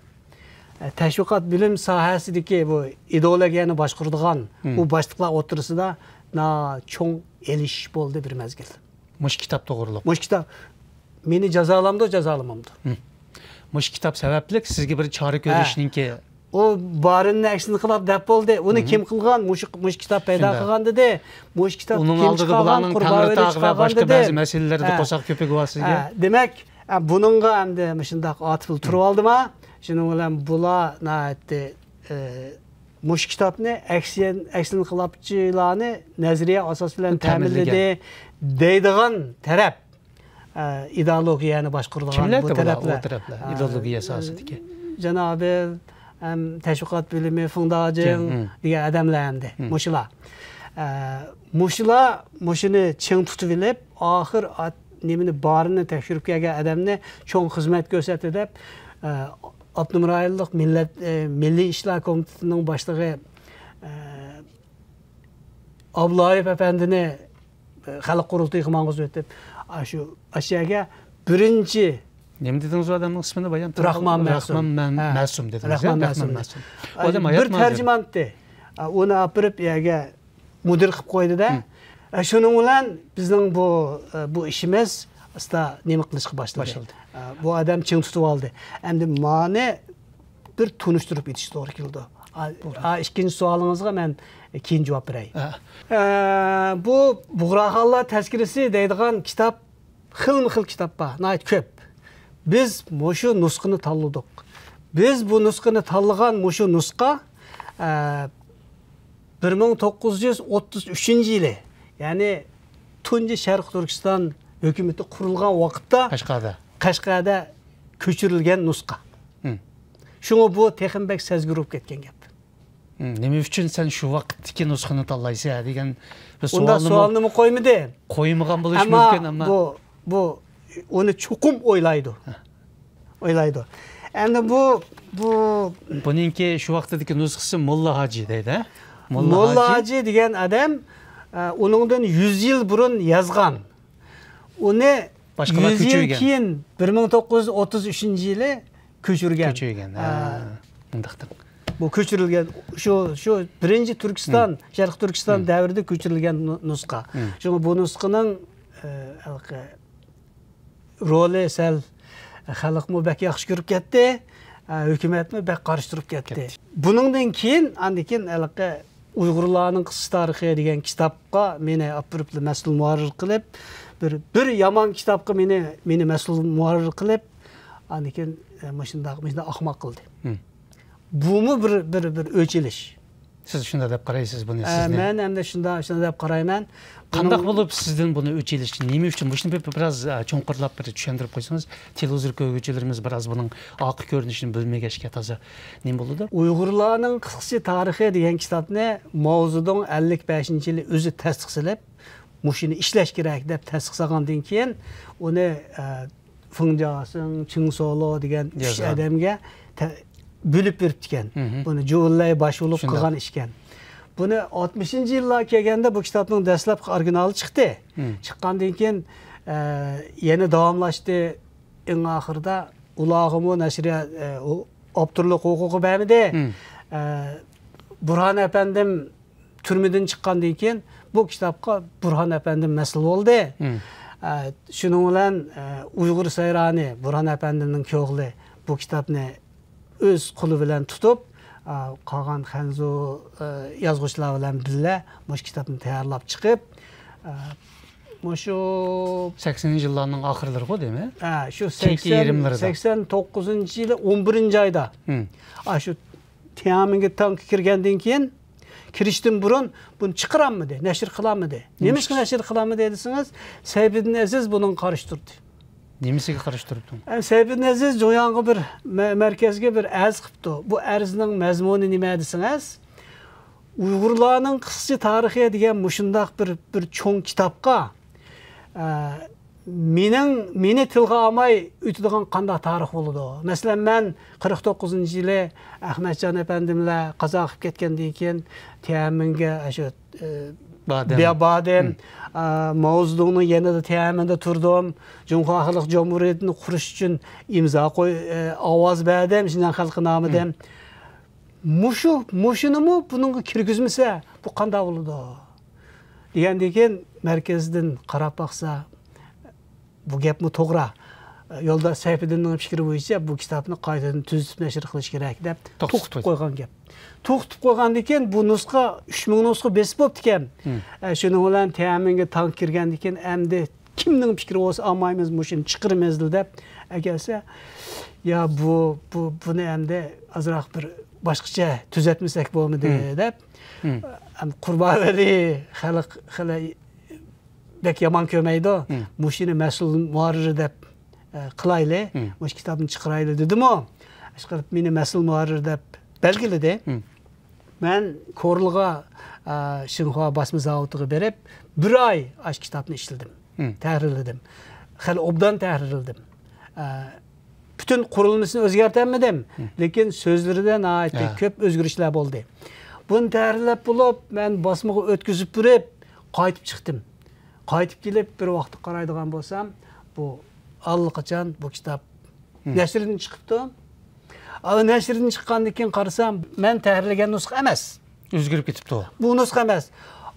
ئە، تەشۋىقات بىلىم ساھەسىدىكى بۇ ئىدېئولوگىيەنى باشقۇرىدىغان مم. بۇ باشلىقلار ئوتتۇرىسىدا نا چوڭ ئېلىشىش بولدى بىر مەزگىل. مۇشۇ كىتاب توغرۇلۇق. مۇشۇ كىتاب مېنى جازالامدۇ، جازالىمامدۇ؟ مم. مۇشۇ كىتاب سەۋەبلىك سىزگە بىر چارە ھە. كۆرۈشنىڭكى ئۇ بارىننى ئەكس ئىنقىلاب دەپ بولدى. ئۇنى مم. كىم قىلغان؟ مۇشۇ، مۇشۇ كىتاب پەيدا شۇنداق. قىلغان دېدى. مۇشۇ كىتاب ئۇنىڭ كىم ئالدىدا چىقارغان؟ بۇلارنىڭ قۇربان ۋەلى تەڭرىتاغ ۋە چىقارغان باشقا دېدى. بەزى مەسىلىلەردە ھە. قورساق كۆپۈكى بار سىزگە. ھە. دېمەك، ئە، بۇنىڭغا ئەمدى مۇشۇنداق ئاتىپلا مم. تۇرۇۋالدىما؟ شۇنىڭ بىلەن بۇلار ناھايىتى، ئە، مۇشۇ كىتابنى ئەكسىيەن-، ئەكس ئىنقىلابچىلارنى نەزەرىيە ئاساس بىلەن تەمىنلىگەن. تەمىنلىدى دەيدىغان تەرەپ، ئە، ئىدېئولوگىيەنى باشقۇرىدىغان كىملەر بۇ بۇلار، تەرەپلەر؟ ئۇ تەرەپلەر، ئە، ئىدېئولوگىيە ساھەسىدىكى؟ جانابىل، ھەم تەشۋىقات بۆلۈمى، فېڭداجىڭ جىڭ، ھىم. دېگەن ئادەملەر ئەمدى. ھىم. مۇشۇلار. ئە، مۇشۇلار مۇشۇنى چىڭ تۇتۇۋېلىپ، ئاخىر ئات-، نېمىنى، بارىنى تەكشۈرۈپ كەلگەن ئادەمنى چوڭ خىزمەت كۆرسەتتى دەپ، ئە، ئاپتونوم رايونلۇق مىللەت، ئە، مىللىي ئىشلار كومىتېتىنىڭ باشلىقى، ئە، ئابلايېف ئەپەندىنى، ئە، خەلق قۇرۇلتىيىغا ماڭغۇزۇۋېتىپ، ئاشۇ، ئاشۇ يەرگە بىرىنچى نېمە دېدىڭىز ئۇ ئادەمنىڭ ئىسمىنى بايام؟ راخمان مەسۇم. راخمان مە-، ھە. مەسۇم دېدىڭىز، يا؟ راخمان راخمان مەسۇم. مەسۇم. ئۇ ئادەم ئاي، ھاياتمۇ بىر ھازىر؟ تەرجىمانتى. ئۇنى ئاپىرىپ يەرگە مۇدىر قىلىپ قويدى-دە. ھىم. ئە، شۇنىڭ بىلەن بىزنىڭ بۇ، ئە، بۇ ئىشىمىز ئاستا نېمە قىلىشقا باشلىدى. باشلىدى. ئە، بۇ ئادەم چىڭ تۇتۇۋالدى. ئەمدى مانى بىر تونۇشتۇرۇپ ئېيتىش توغرا كېلىدۇ. ئا، بولدى. ئا، ئىككىنچى سوئالىڭىزغا مەن كېيىن جاۋاب بېرەي. ھە. ئە، بۇ بۇغراخانلار تەزكىرىسى دەيدىغان كىتاب خىلمۇ خىل كىتاب بار، ناھايىتى كۆپ. بىز مۇشۇ نۇسخىنى تاللىدۇق. بىز بۇ نۇسخىنى تاللىغان مۇشۇ نۇسخا، ئە، بىر مىڭ توققۇز يۈز ئوتتۇز ئۈچىنچى يىلى، يەنى تۇنجى شەرقىي تۈركىستان ھۆكۈمىتى قۇرۇلغان ۋاقىتتا قەشقەردە. قەشقەردە كۆچۈرۈلگەن نۇسخا. ھىم. شۇڭا بۇ تېخىمۇ بەك سەزگۈر بولۇپ كەتكەن گەپ. ھىم، نېمە ئۈچۈن سەن شۇ ۋاقىتتىكى نۇسخىنى تاللايسەن دېگەن بىر ئۇنداق سوئالنىمۇ سوئالنىمۇ قويمىدى. قويمىغان بولۇشى ئەمما مۇمكىن، ئەمما بۇ، بۇ ئۇنى چوقۇم ئويلايدۇ. ھە. ئويلايدۇ. ئەمدى بۇ، بۇ بۇنىڭكى شۇ ۋاقتىدىكى نۇسخىسى موللا ھاجى دەيدۇ، ھە؟ موللا موللا ھاجى. ھاجى دېگەن ئادەم، ئە، ئۇنىڭدىن يۈز يىل بۇرۇن يازغان. ئۇنى باشقىلار يۈز يىل كۆچۈرگەن. كېيىن، بىر مىڭ توققۇز يۈز ئوتتۇز ئۈچىنچى يىلى كۆچۈرگەن. كۆچۈرگەن، ھە، ھە. مۇنداقتىن. بۇ كۆچۈرۈلگەن، شۇ، شۇ بىرىنچى تۈركىستان، ھىم. شەرقىي تۈركىستان ھىم. دەۋرىدە كۆچۈرۈلگەن نۇ-، نۇسخا. ھىم. شۇڭا بۇ نۇسخىنىڭ، ئە، ھېلىقى رولى سەل خەلقمۇ بەك ياخشى كۆرۈپ كەتتى، ئە، ھۆكۈمەتمۇ بەك قارشى تۇرۇپ كەتتى. كەتتى. بۇنىڭدىن كېيىن، ئاندىن كېيىن ھېلىقى ئۇيغۇرلارنىڭ قىسسىسى تارىخى دېگەن كىتابقا مېنى ئاپىرىپلا مەسئۇل مۇھەررىر قىلىپ، بىر، بىر يامان كىتابقا مېنى، مېنى مەسئۇل مۇھەررىر قىلىپ، ئاندىن كېيىن، ئە، مۇشۇنداق، مۇشۇنداق ئاخماق قىلدى. ھىم. بۇمۇ بىر، بىر، بىر ئۆچ ئېلىش. سىز شۇنداق دەپ قارايسىز بۇنى، ئە، سىزنى؟ مەن ئەمدى شۇنداق، شۇنداق دەپ قارايمەن. قانداق بۇنىڭ بولۇپ سىزدىن بۇنى ئۆچ ئېلىشنى، نېمە ئۈچۈن؟ مۇشۇنى بىر، بىراز، ئە، چوڭقۇرلاپ بىر چۈشەندۈرۈپ قويسىڭىز، تېلېۋىزور كۆرگۈچىلىرىمىز بىراز بۇنىڭ ئارقا كۆرۈنۈشىنى بىلمىگەچكە تازا نېمە بولىدۇ؟ ئۇيغۇرلارنىڭ قىسقىچە تارىخى دېگەن كىتابنى ماۋزېدۇڭ ئەللىك بەشىنچى يىلى ئۆزى تەستىق سېلىپ، مۇشۇنى ئىشلەش كېرەك دەپ تەستىق سالغاندىن كېيىن، ئۇنى، ئە، فېڭ جياسىڭ، چېڭ سولو دېگەن ئۈچ يازغان. ئادەمگە تە-، بۆلۈپ بېرىپتىكەن. مھم. بۇنى جۇۋېنلەي باش بولۇپ شۇنداق. قىلغان ئىشكەن. بۇنى ئاتمىشىنچى يىللار كەلگەندە بۇ كىتابنىڭ دەسلەپكى ئورىگىنالى چىقتى. مم. چىققاندىن كېيىن، ئە، يەنە داۋاملاشتى. ئەڭ ئاخىرىدا ئۇلارغىمۇ نەشرىيات، ئە، ئۇ ئاپتورلۇق ھوقۇقى بەرمىدى. مم. ئە، بۇرھان ئەپەندىم تۈرمىدىن چىققاندىن كېيىن بۇ كىتابقا بۇرھان ئەپەندىم مەسئۇل بولدى. مم. ئە، شۇنىڭ بىلەن، ئە، ئۇيغۇر سەيرانى بۇرھان ئەپەندىمنىڭ كۆڭلى بۇ كىتابنى ئۆز قولى بىلەن تۇتۇپ، ئە، قالغان خەنزۇ، ئە، يازغۇچىلار بىلەن بىللە مۇشۇ كىتابنى تەييارلاپ چىقىپ، ئە، مۇشۇ سەكسىنىنچى يىللارنىڭ ئاخىرلىرىغۇ دېمەك؟ ھە، شۇ كېيىنكى سەكسەن، يېرىملىرىدا. سەكسەن توققۇزىنچى يىلى ئون بىرىنچى ئايدا. مم. ئاشۇ تيەنئەنمېنگە تانكا كىرگەندىن كېيىن، كىرىشتىن بۇرۇن بۇنى چىقىرالمىدى، نەشر قىلالمىدى. نېمىشقا نېمىشقا؟ نەشر قىلالمىدى دېسىڭىز، سەيپىدىن ئەزىز بۇنىڭغا قارشى تۇردى. نېمىسىگە قارشى تۇرۇپتۇ؟ ئە، سەيپىدىن ئەزىز جۇڭياڭغا بىر مە-، مەركەزگە بىر ئەرز قىپتۇ. بۇ ئەرزنىڭ مەزمۇنى نېمە دېسىڭىز، ئۇيغۇرلارنىڭ قىسقىچە تارىخى دېگەن مۇشۇنداق بىر، بىر چوڭ كىتابقا، ئە، مېنىڭ، مېنى تىلغا ئالماي ئۆتىدىغان قانداق تارىخ بولىدۇ؟ مەسىلەن، مەن قىرىق توققۇزىنچى يىلى ئەخمەتجان ئەپەندىم بىلەن قازا قىلىپ كەتكەندىن كېيىن تيەنئەنمېنگە ئاشۇ، ئە، بادىم. بىيا-، بادىم. مم. ئە، ماۋزېدۇڭنىڭ يېنىدا تيەنئەنمېندا تۇردۇم. جۇڭخۇا خەلق جۇمھۇرىيىتىنى قۇرۇش ئۈچۈن ئىمزا قوي-، ئە، ئاۋاز بەردىم، شىنجاڭ خەلقى نامىدىن. مم. مۇشۇ، مۇشۇنىمۇ بۇنىڭغا كىرگۈزمىسە، بۇ قانداق بولىدۇ؟ دېگەندىن كېيىن، مەركەزدىن قاراپ باقسا، بۇ گەپمۇ توغرا. يولداش سەيپىدىننىڭ پىكرى بويىچە، بۇ كىتابنى قايتىدىن تۈزىتىپ نەشر قىلىش كېرەك، دەپ توختىتىپ توختىتىپ قويدى. قويغان گەپ. توختىتىپ قويغاندىن كېيىن، بۇ نۇسخا ئۈچ مىڭ نۇسخا بېسىپ بوپتىكەن. مم. ئە، شۇنىڭ بىلەن تيەنئەنمېنگە تانك كىرگەندىن كېيىن، ئەمدى كىمنىڭ پىكرى بولسا ئالمايمىز، مۇشۇنى چىقىرىمىز دەپ ئەكەلسە، يا بۇ، بۇ، بۇنى ئەمدى ئازراق بىر باشقىچە تۈزەتمىسەك بولمىدى مم. دەپ، مم. ئەم، قۇربانۋەلى خەلق خېلى بەك يامان كۆرمەيدۇ. مم. مۇشۇنى مەسئۇل مۇھەررىر دەپ، ئە، قىلايلى، مم. مۇشۇ كىتابنى چىقىرايلى دېدىمۇ، ئىشقىلىپ مېنى مەسئۇل مۇھەررىر دەپ بەلگىلىدى. مەن كورلىغا، ئا، شىنخۇا باسما زاۋۇتىغا بېرىپ، بىر ئاي ئاشۇ كىتابنى ئىشلىدىم. تەھرىرلىدىم. خېلى ئوبدان تەھرىرلىدىم. ئا، پۈتۈن قۇرۇلمىسىنى ئۆزگەرتەلمىدىم. لېكىن سۆزلىرىدە ناھايىتى كۆپ ئۆزگىرىشلەر بولدى. بۇنى تەھرىرلەپ بولۇپ، مەن باسمىغا ئۆتكۈزۈپ بېرىپ، قايتىپ چىقتىم. قايتىپ كېلىپ، بىر ۋاقىتتا قارايدىغان بولسام، بۇ ئاللىقاچان بۇ كىتاب نەشردىن چىقىپتۇ. ئا، نەشردىن چىققاندىن كېيىن قارىسام، مەن تەھرىرلىگەن نۇسخا ئەمەس. ئۆزگىرىپ كېتىپتۇ. بۇ نۇسخا ئەمەس.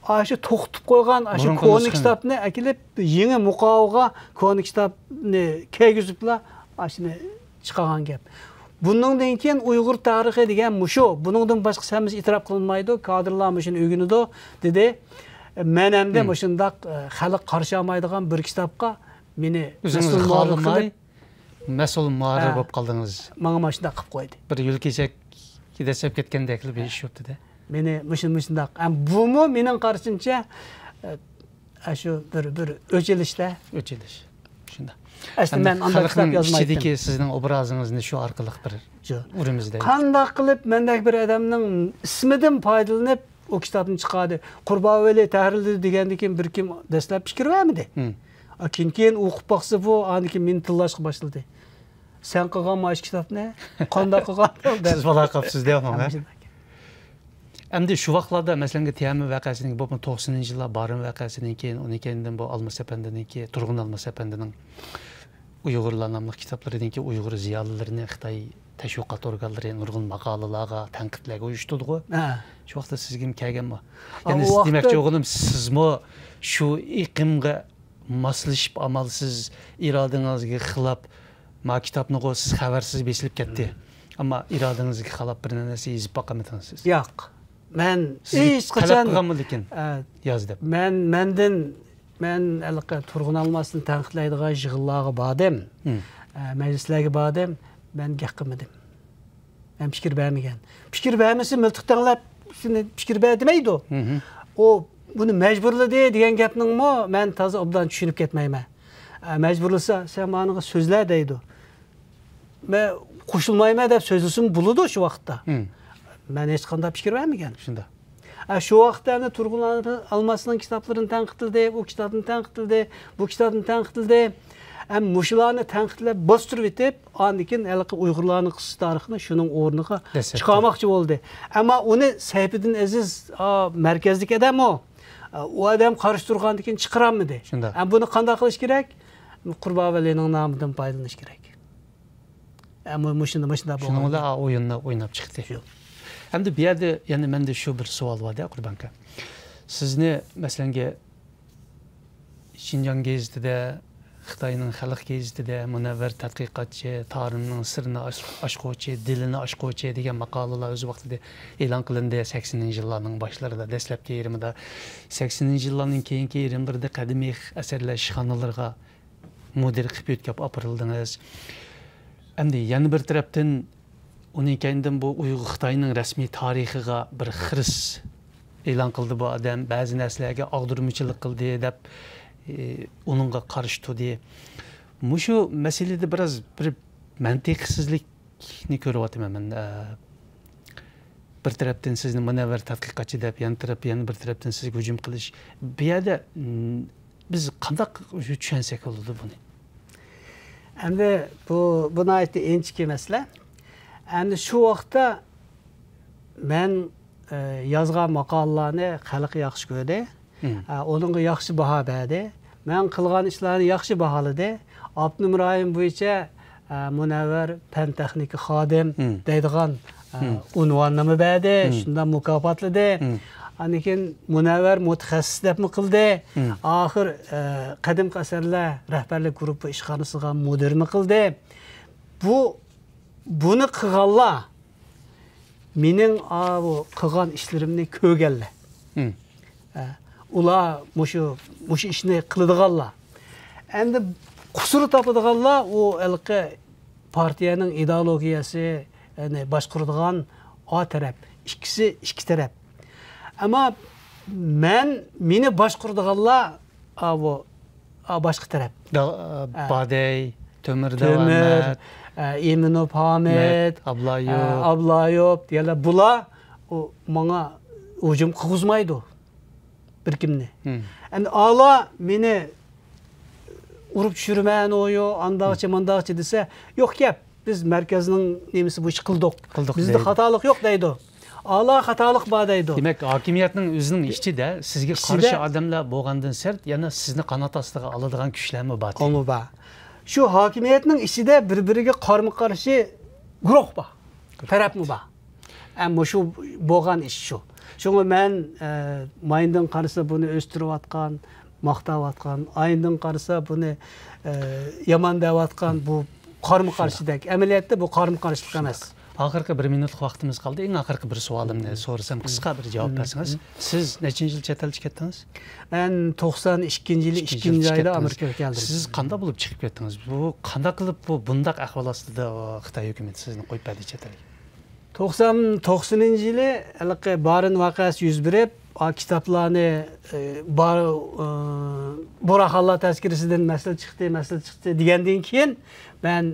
ئاشۇ توختىتىپ قويغان ئاشۇ بۇرۇنقى كونا نۇسخىنى. كىتابنى ئەكېلىپ، يېڭى مۇقاۋىغا كونا كىتابنى كىيگۈزۈپلا ئاشۇنى چىقارغان گەپ. بۇنىڭدىن كېيىن ئۇيغۇر تارىخى دېگەن مۇشۇ. بۇنىڭدىن باشقىسى ھەممىسى ئېتىراپ قىلىنمايدۇ. كادىرلار مۇشۇنى ئۆگىنىدۇ، دېدى. مەن ئەمدى مۇشۇنداق، ئە، خەلق قارشى ئالمايدىغان بىر كىتابقا مېنى ئۆزىڭىز مەسئۇل مۇئەللىم خالىماي، قىلىپ، مەسئۇل مۇھەررىر ھە. بولۇپ قالدىڭىز. ماڭا مانا شۇنداق قىلىپ قويدى. بىر يۈل كېچەك دەسسەپ كەتكەندەكلا بىر ئىش بوپتۇ-دە. مېنى مۇشۇ-، مۇشۇنداق. ئەم، بۇمۇ مېنىڭ قارىشىمچە، ئە، ئە، شۇ بىر، بىر ئۆچ ئېلىشتە. ئۆچ ئېلىش. شۇنداق. ئەسلى ئەمدى مەن ئانداق خەلقنىڭ كىتاب يازمايتتىم. ئىچىدىكى سىزنىڭ ئوبرازىڭىزنى شۇ ئارقىلىق بىر ئۇرىمىز دەيلى. قانداق قىلىپ مەندەك بىر ئادەمنىڭ ئىسمىدىن پايدىلىنىپ، ئۇ كىتابنى چىقاردى. قۇربان ۋەلى تەھرىرلىدى دېگەندىن كېيىن بىر كىم دەسلەپ پىكىر بەرمىدى. ئا، كېيىن، كېيىن ئوقۇپ باقسا بۇ، ئاندىن كېيىن مېنى تىللاشقا باشلىدى. سەن قىلغانمۇ ئاشۇ كىتابنى؟ قانداق قىلغان؟ دەپ. سىز بالا قاپسىز دەپ، ھە؟ ئەمدى شۇ ۋاقىتلاردا، مەسىلەن، تيەنئەنمېن ۋەقەسىنىڭ، بولۇپمۇ توقسىنىنچى يىللار بارىن ۋەقەسىنىڭ كېيىن، ئۇنىڭ كەينىدىن بۇ ئالماس ئەپەندىنىڭكى، تۇرغۇن ئالماس ئەپەندىنىڭ ئۇيغۇرلار ناملىق كىتابلىرىدىن كېيىن ئۇيغۇر زىيالىيلىرىنى خىتاي تەشۋىقات ئورگانلىرى نۇرغۇن ماقالىلارغا، تەنقىدلەرگە ئۇيۇشتۇردىغۇ. ھە. شۇ ۋاقىتتا سىزگىمۇ كەلگەنمۇ؟ ئا، يەنى ئۇ ۋاقىتتا دېمەكچى بولغىنىم، سىزمۇ شۇ ئېقىمغا ماسلىشىپ، ئامالسىز، ئىرادىڭىزگە خىلاپ، ما كىتابنىغۇ سىز خەۋەرسىز بېسىلىپ كەتتى. ئەمما ئىرادىڭىزگە خىلاپ بىر نەرسە يېزىپ باقالمىدىڭىز سىز؟ ياق. مەن سىزگە ھېچقاچان تەلەپ قىلغانمىدىكىن، ئە، ياز دەپ. مەن، مەندىن، مەن ھېلىقى تۇرغۇن ئالماسنى تەنقىدلەيدىغان يىغىنلارغا باردىم. ئە، مەجلىسلەرگە باردىم. مەن گەپ قىلمىدىم. مەن پىكىر بەرمىگەن. پىكىر بەرمىسە مىلتىق تەڭلەپ، سېنى پىكىر بەر دېمەيدۇ. ئۇ بۇنى مەجبۇرلىدى دېگەن گەپنىڭمۇ مەن تازا ئوبدان چۈشىنىپ كەتمەيمەن. ئە، مەجبۇرلىسا، سەن مانىڭغا سۆزلە دەيدۇ. مەن قوشۇلمايمەن دەپ سۆزلىسىمۇ بولىدۇ شۇ ۋاقىتتا. مەن ھېچقانداق پىكىر بەرمىگەن. شۇنداق. ئە، شۇ ۋاقىتتا ئەنە تۇرغۇن ئالماسنىڭ كىتابلىرىنى تەنقىدلىدى، ئۇ كىتابنى تەنقىدلىدى، بۇ كىتابنى تەنقىدلىدى. ئەم، مۇشۇلارنى تەنقىدلەپ باستۇرۇۋېتىپ، ئاندىن كېيىن ھېلىقى ئۇيغۇرلارنىڭ قىسسىسى تارىخىنى شۇنىڭ ئورنىغا چىقارماقچى بولدى. ئەمما ئۇنى سەيپىدىن ئەزىز، ئا، مەركەزدىكى ئادەم ئۇ. ئۇ ئادەم قارشى تۇرغاندىن كېيىن چىقىرالمىدى. شۇنداق. ئەم، بۇنى قانداق قىلىش كېرەك؟ قۇربان ۋەلىنىڭ نامىدىن پايدىلىنىش كېرەك. ئەمما مۇشۇنداق، مۇشۇنداق شۇنىڭ بولغان. بىلەن ئا ئويۇننى ئويناپ چىقتى. شۇ. ئەمدى بۇ يەردە يەنە مەندە شۇ بىر سوئال بار-دە، قۇربان ئاكا. سىزنى، مەسىلەنگە، شىنجاڭ گېزىتىدە، خىتاينىڭ خەلق گېزىتىدە مۇنەۋۋەر تەتقىقاتچى، تارىمنىڭ سىرىنى ئاچ-، ئاچقۇچى، دىلىنى ئاچقۇچى دېگەن ماقالىلەر ئۆز ۋاقتىدا ئېلان قىلىندى. سەكسىنىنچى يىللارنىڭ باشلىرىدا، دەسلەپكى يېرىمىدا. سەكسىنىنچى يىللارنىڭ كېيىنكى يېرىملىرىدا قەدىمىي ئەسەرلەر ئىشخانىلىرىغا مۇدىر قىلىپ يۆتكەپ ئاپىرىلدىڭىز. ئەمدى يەنە بىر تەرەپتىن، ئۇنىڭ كەينىدىن بۇ ئۇيغۇر خىتاينىڭ رەسمىي تارىخىغا بىر خىرىس ئېلان قىلدى بۇ ئادەم، بەزى نەرسىلەرگە ئاغدۇرمىچىلىق قىلدى دەپ، ئى، ئۇنىڭغا قارشى تۇردى. مۇشۇ مەسىلىدە بىراز بىر مەنتىقسىزلىكنى كۆرۈۋاتىمەن مەن. ئە، بىر تەرەپتىن سىزنى مۇنەۋۋەر تەتقىقاتچى دەپ، يەنە تەرەپ، يەنە بىر تەرەپتىن سىزگە ھۇجۇم قىلىش. بۇ يەردە، م، بىز قانداق چۈشەنسەك بولىدۇ بۇنى؟ ئەمدى بۇ، بۇ ناھايىتى ئىنچىكە مەسىلە. ئەمدى شۇ ۋاقىتتا مەن، ئە، يازغان ماقالىلەرنى خەلق ياخشى كۆردى. ئە، ئۇنىڭغا ياخشى باھا بەردى. مەن قىلغان ئىشلارنى ياخشى باھالىدى. ئاپتونوم رايون بويىچە، ئە، مۇنەۋۋەر پەن تېخنىكا خادىم دەيدىغان، ئە، ئۇنۋاننامە بەردى، شۇنداق مۇكاپاتلىدى. ئاندىن كېيىن مۇنەۋۋەر مۇتەخەسسىس دەپمۇ قىلدى. ئاخىر، ئە، قەدىمكى ئەسەرلەر رەھبەرلىك گۇرۇپپا ئىشخانىسىغا مۇدىرمۇ قىلدى. بۇ، بۇنى قىلغانلار مېنىڭ ئاۋۇ قىلغان ئىشلىرىمنى كۆرگەنلەر. ئە، ئۇلار مۇشۇ، مۇشۇ ئىشنى قىلىدىغانلار. ئەمدى قۇسۇر تاپىدىغانلار ئۇ ھېلىقى پارتىيەنىڭ ئىدېئولوگىيەسى، يەنى باشقۇرىدىغان ئا تەرەپ. ئىككىسى ئىككى تەرەپ. ئەمما مەن، مېنى باشقۇرىدىغانلار، ئاۋۇ، ئا، باشقا تەرەپ. دا-، ئا، بادەي، تۆمۈردەۋ تۆمۈر، ئەمەت، ئە، ئىمىنوف ھامىد، ئەمەت ئابلايوف. ئە، ئابلايوف دېگەنلەر، بۇلار ئۇ ماڭا ھۇجۇم قىلغۇزمايدۇ بىر كىمنى. ھىم. ئەمدى ئالا مېنى ئۇرۇپ چۈشۈرىمەن، ئويۇ، ئانداقچە، مانداقچە دېسە، يوق گەپ، بىز مەركەزنىڭ نېمىسى بويىچە قىلدۇق. قىلدۇق بىزدە دەيدۇ. خاتالىق يوق دەيدۇ. ئالا خاتالىق بار دەيدۇ. دېمەك، ھاكىمىيەتنىڭ ئۆزىنىڭ ئىچىدە سىزگە ئىچىدە قارشى ئادەملەر بولغاندىن سىرت، يەنە سىزنى قانات ئاستىغا ئالىدىغان كۈچلەرمۇ بار. ئۇمۇ بار. شۇ ھاكىمىيەتنىڭ ئىچىدە بىر-بىرىگە قارمۇ-قارشى گۇرۇھ بار. تەرەپمۇ بار. ئە، مۇشۇ بولغان ئىش شۇ. شۇڭا مەن، ئە، مايندىن قارىسا بۇنى ئۆستۈرۈۋاتقان، ماختاۋاتقان، ئايندىن قارىسا بۇنى، ئە، يامان دەۋاتقان، بۇ قارمۇ-قارشىدەك. ئەمەلىيەتتە بۇ قارمۇ-قارشىلىق ئەمەس. ئاخىرقى بىر مىنۇتلۇق ۋاقتىمىز قالدى. ئەڭ ئاخىرقى بىر سوئالىمنى سورىسام، قىسقا بىر جاۋاب بەرسىڭىز. سىز نەچچىنچى يىل چەت ئەلگە كەتتىڭىز؟ مەن توقسان ئىككىنچى يىلى ئىككىنچى ئايدا ئامېرىكىغا كەلدىم. سىز قانداق بولۇپ چىقىپ كەتتىڭىز؟ بۇ قانداق قىلىپ بۇ بۇنداق ئەھۋال ئاستىدا خىتاي ھۆكۈمىتى سىزنى قويۇپ بەردى چەت ئەلگە؟ توقسان، توقسىنىنچى يىلى ھېلىقى بارىن ۋەقەسى يۈز بېرىپ، ئا، كىتابلارنى، ئى، بار-، ئى، بۇراخانلار تەزكىرىسىدىن مەسىلە چىقتى، مەسىلە چىقتى دېگەندىن كېيىن، مەن،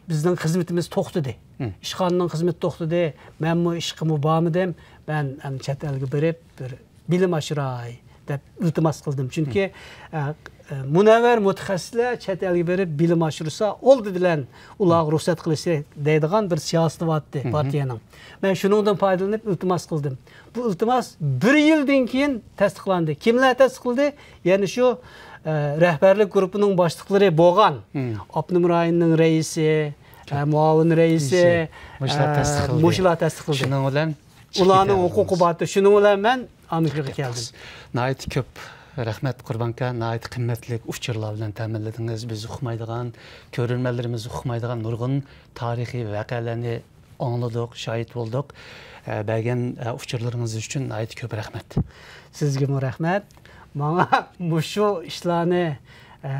بىزنىڭ خىزمىتىمىز توختىدى. ئىشخانىنىڭ خىزمىتى توختىدى. مەنمۇ ئىشقىمۇ بارمىدىم. مەن ئەمدى چەت ئەلگە بېرىپ، بىر بىلىم ئاشۇراي دەپ ئىلتىماس قىلدىم. چۈنكى، ئە، ئە، مۇنەۋۋەر مۇتەخەسسىسلەر چەت ئەلگە بېرىپ بىلىم ئاشۇرسا، ئالدى بىلەن ئۇلارغا رۇخسەت قىلىش كېرەك دەيدىغان بىر سىياسىتى بار ئىدى پارتىيەنىڭ. مەن شۇنىڭدىن پايدىلىنىپ ئىلتىماس قىلدىم. بۇ ئىلتىماس بىر يىلدىن كېيىن تەستىقلاندى. كىملەر تەستىقلىدى؟ يەنە شۇ، ئە، رەھبەرلىك گۇرۇپپىنىڭ باشلىقلىرى بولغان ئاپتونوم رايوننىڭ رەئىسى، ئە، مۇئاۋىن رەئىسى، مۇشۇلار ئە، تەستىقلىدى. مۇشۇلار تەستىقلىدى. شۇنىڭ بىلەن ئۇلارنىڭ ھوقۇقى بارتى. شۇنىڭ بىلەن مەن ئامېرىكىغا كەلدىم. ناھايىتى كۆپ رەھمەت، قۇربان ئاكا. ناھايىتى قىممەتلىك ئۇچۇرلار بىلەن تەمىنلىدىڭىز. بىز ئۇقمايدىغان، كۆرۈرمەنلىرىمىز ئۇقمايدىغان نۇرغۇن تارىخىي ۋەقەلەرنى ئاڭلىدۇق، شاھىت بولدۇق. ئە، بەرگەن، ئە، ئۇچۇرلىرىڭىز ئۈچۈن ناھايىتى كۆپ رەھمەت. سىزگىمۇ رەھمەت. ماڭا مۇشۇ ئىشلارنى، ئە،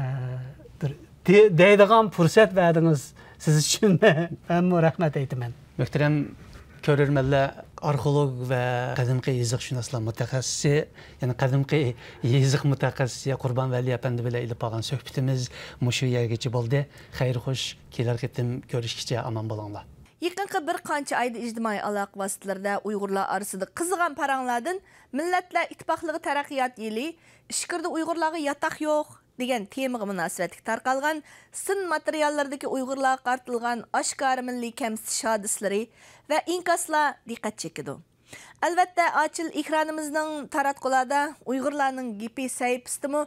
بىر دې-، دەيدىغان پۇرسەت بەردىڭىز. سىز ئۈچۈن مەنمۇ رەھمەت ئېيتىمەن. مۆھتەرەم كۆرۈرمەنلەر، ئارخېئولوگ ۋە قەدىمكى يېزىقشۇناسلار مۇتەخەسسىسى، يەنى قەدىمكى يېزىق مۇتەخەسسىسى قۇربان ۋەلى ئەپەندى بىلەن ئېلىپ بارغان سۆھبىتىمىز مۇشۇ يەرگىچە بولدى. خەير خوش، كېلەر قېتىم كۆرۈشكىچە ئامان بولۇڭلار. يېقىنقى بىر قانچە ئايدا ئىجتىمائىي ئالاقە ۋاسىتىلىرىدە ئۇيغۇرلار ئارىسىدا قىزىغان پاراڭلاردىن مىللەتلەر ئىتتىپاقلىقى تەرەققىيات يىلى، ئىچكىرىدە ئۇيغۇرلارغا ياتاق يوق دېگەن تېمىغا مۇناسىۋەتلىك تارقالغان سىن ماتېرىياللىرىدىكى ئۇيغۇرلارغا قارىتىلغان ئاشكارا مىللىي كەمسىتىش ھادىسىلىرى ۋە ئىنكاسلار دىققەت چېكىدۇ. ئەلۋەتتە، ئاچىل ئېكرانىمىزنىڭ تاراتقۇلاردا ئۇيغۇرلارنىڭ گېپى سەھىپىسىدىمۇ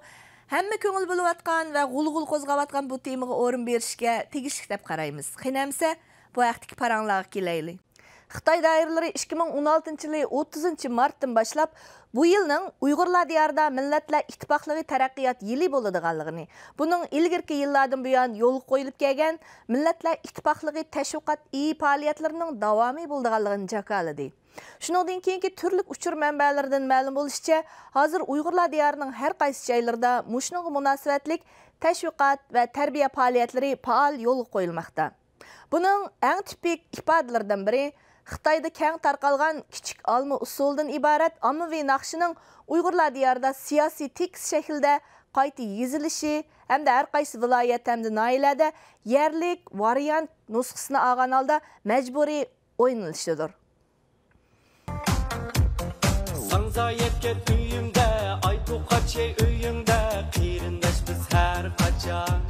ھەممە كۆڭۈل بۆلۈۋاتقان ۋە غۇلغۇلا قوزغاۋاتقان بۇ تېمىغا ئورۇن بېرىشكە تېگىشلىك دەپ قارايمىز. قېنى ئەمىسە، بۇ ھەقتىكى پاراڭلارغا كېلەيلى. خىتاي دائىرىلىرى ئىككى مىڭ ئون ئالتىنچى يىلى ئوتتۇزىنچى مارتتىن باشلاپ بۇ يىلنىڭ ئۇيغۇرلار دىيارىدا مىللەتلەر ئىتتىپاقلىقى تەرەققىيات يىلى بولىدىغانلىقىنى، بۇنىڭ ئىلگىرىكى يىللاردىن بۇيان يولغا قويۇلۇپ كەلگەن مىللەتلەر ئىتتىپاقلىقى تەشۋىقات ئېيى پائالىيەتلىرىنىڭ داۋامى بولىدىغانلىقىنى جاكارلىدى. شۇنىڭدىن كېيىنكى تۈرلۈك ئۇچۇر مەنبەلىرىدىن مەلۇم بولۇشىچە، ھازىر ئۇيغۇرلار دىيارىنىڭ ھەر قايسى جايلىرىدا مۇشۇنىڭغا مۇناسىۋەتلىك تەشۋىقات ۋە تەربىيە پائالىيەتلىرى پائال يولغا قويۇلماقتا. بۇنىڭ ئەڭ تىپىك ئىپادىلىرىدىن بىرى، خىتايدا كەڭ تارقالغان كىچىك ئالما ئۇسسۇلىدىن ئىبارەت ئاممىۋى ناخشىنىڭ ئۇيغۇرلار دىيارىدا سىياسىي تېكىست شەكلىدە قايتا يېزىلىشى ھەمدە ھەر قايسى ۋىلايەت ھەمدە ناھىيەلەردە يەرلىك ۋارىيانت نۇسخىسىنى ئالغان ھالدا مەجبۇرىي ئوينىلىشىدۇر. ساڭزا يەتكەن ئۆيۈمدە، ئاي توقاچى ئۆيۈڭدە، قېرىنداش بىز ھەر قاچان.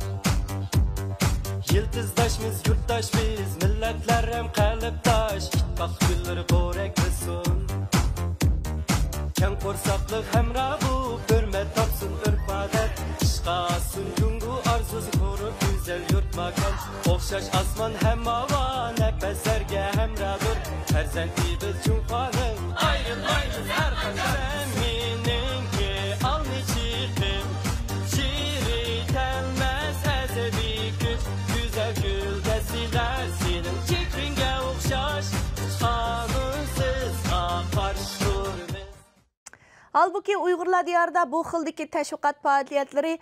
يىلتىزداشمىز، يۇرتداش بىز، مىللەتلەر ھەم قەلبداش، ئىتتىپاق گۈللىرى پورەكلىسۇن. كەڭ قورساقلىق ھەمراھ بولۇپ، ھۆرمەت تاپسۇن ئۆرپ-ئادەت، ئىشقا ئاشسۇن جۇڭگو ئارزۇسى قۇرۇپ، گۈزەل يۇرت ماكان. ئوخشاش ئاسمان ھەم ھاۋا، نەپەسلەرگە ھەمراھدۇر پەرزەنتى بىز جۇڭخۇانىڭ. ئايرىلمايمىز ھەر قاچان. سەن مېنىڭكى ئالنى چېقىم، چىرىتەلمەس ئەزەبىي كۈچ. گۈزەل گۈل دەستىلەر سېنىڭ چېھرىڭگە ئوخشاش، قانۇنسىزغا قارشى تۇرىمىز. ھالبۇكى، ئۇيغۇرلار دىيارىدا بۇ خىلدىكى تەشۋىقات پائالىيەتلىرى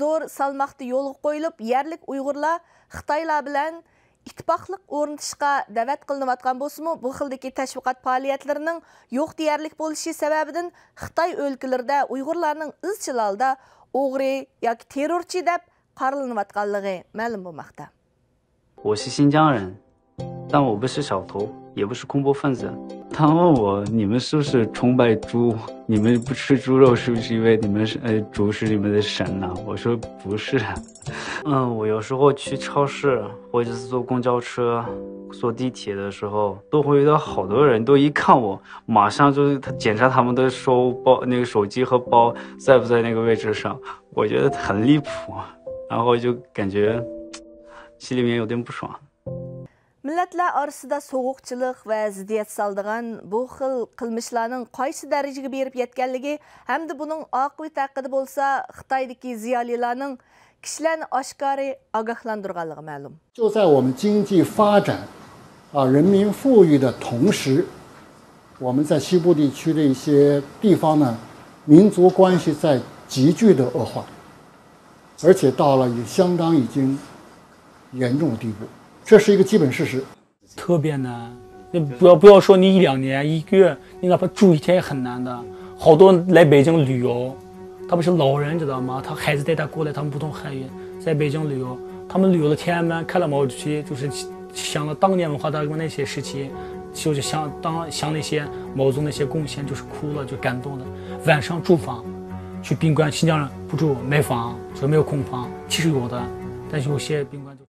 زور سالماقتا يولغا قويۇلۇپ، يەرلىك ئۇيغۇرلار خىتايلار بىلەن ئىتتىپاقلىق ئورنىتىشقا دەۋەت قىلىنىۋاتقان بولسىمۇ، بۇ خىلدىكى تەشۋىقات پائالىيەتلىرىنىڭ يوق دېيەرلىك بولۇشى سەۋەبىدىن خىتاي ئۆلكىلىرىدە ئۇيغۇرلارنىڭ ئىزچىل ھالدا ئوغرى ياكى تېررورچى دەپ قارىلىنىۋاتقانلىقى مەلۇم بولماقتا. 我是新疆人，但我不是小偷，也不是恐怖分子。他问我，你们是不是崇拜猪？你们不吃猪肉，是不是因为你们是，呃，猪是你们的神呢？我说不是。嗯，我有时候去超市，或者是坐公交车、坐地铁的时候，都会遇到好多人，都一看我，马上就是他检查他们的手包，那个手机和包在不在那个位置上，我觉得很离谱，然后就感觉心里面有点不爽。 مىللەتلەر ئارىسىدا سوغۇقچىلىق ۋە زىددىيەت سالىدىغان بۇ خىل قىلمىشلارنىڭ قايسى دەرىجىگە بېرىپ يەتكەنلىكى ھەمدە بۇنىڭ ئاقىۋىتى ھەققىدە بولسا خىتايدىكى زىيالىيلارنىڭ كىشىلەرنى ئاشكارا ئاگاھلاندۇرغانلىقى مەلۇم. 就在我们经济发展啊、人民富裕的同时，我们在西部地区的一些地方呢，民族关系在急剧的恶化，而且到了也相当已经严重的地步，这是一个基本事实。特别难。那不要不要说你一两年、一个月，你哪怕住一天也很难的。好多来北京旅游，他们是老人，知道吗？他孩子带他过来，他们不懂汉语，在北京旅游，他们旅游的天安门看了毛主席，就是想了当年文化大革命那些事情，就是想当想那些毛泽东那些贡献，就是哭了，就感动的。晚上住房，去宾馆，新疆人不住，买房，说没有空房，其实有的，但是有些宾馆就。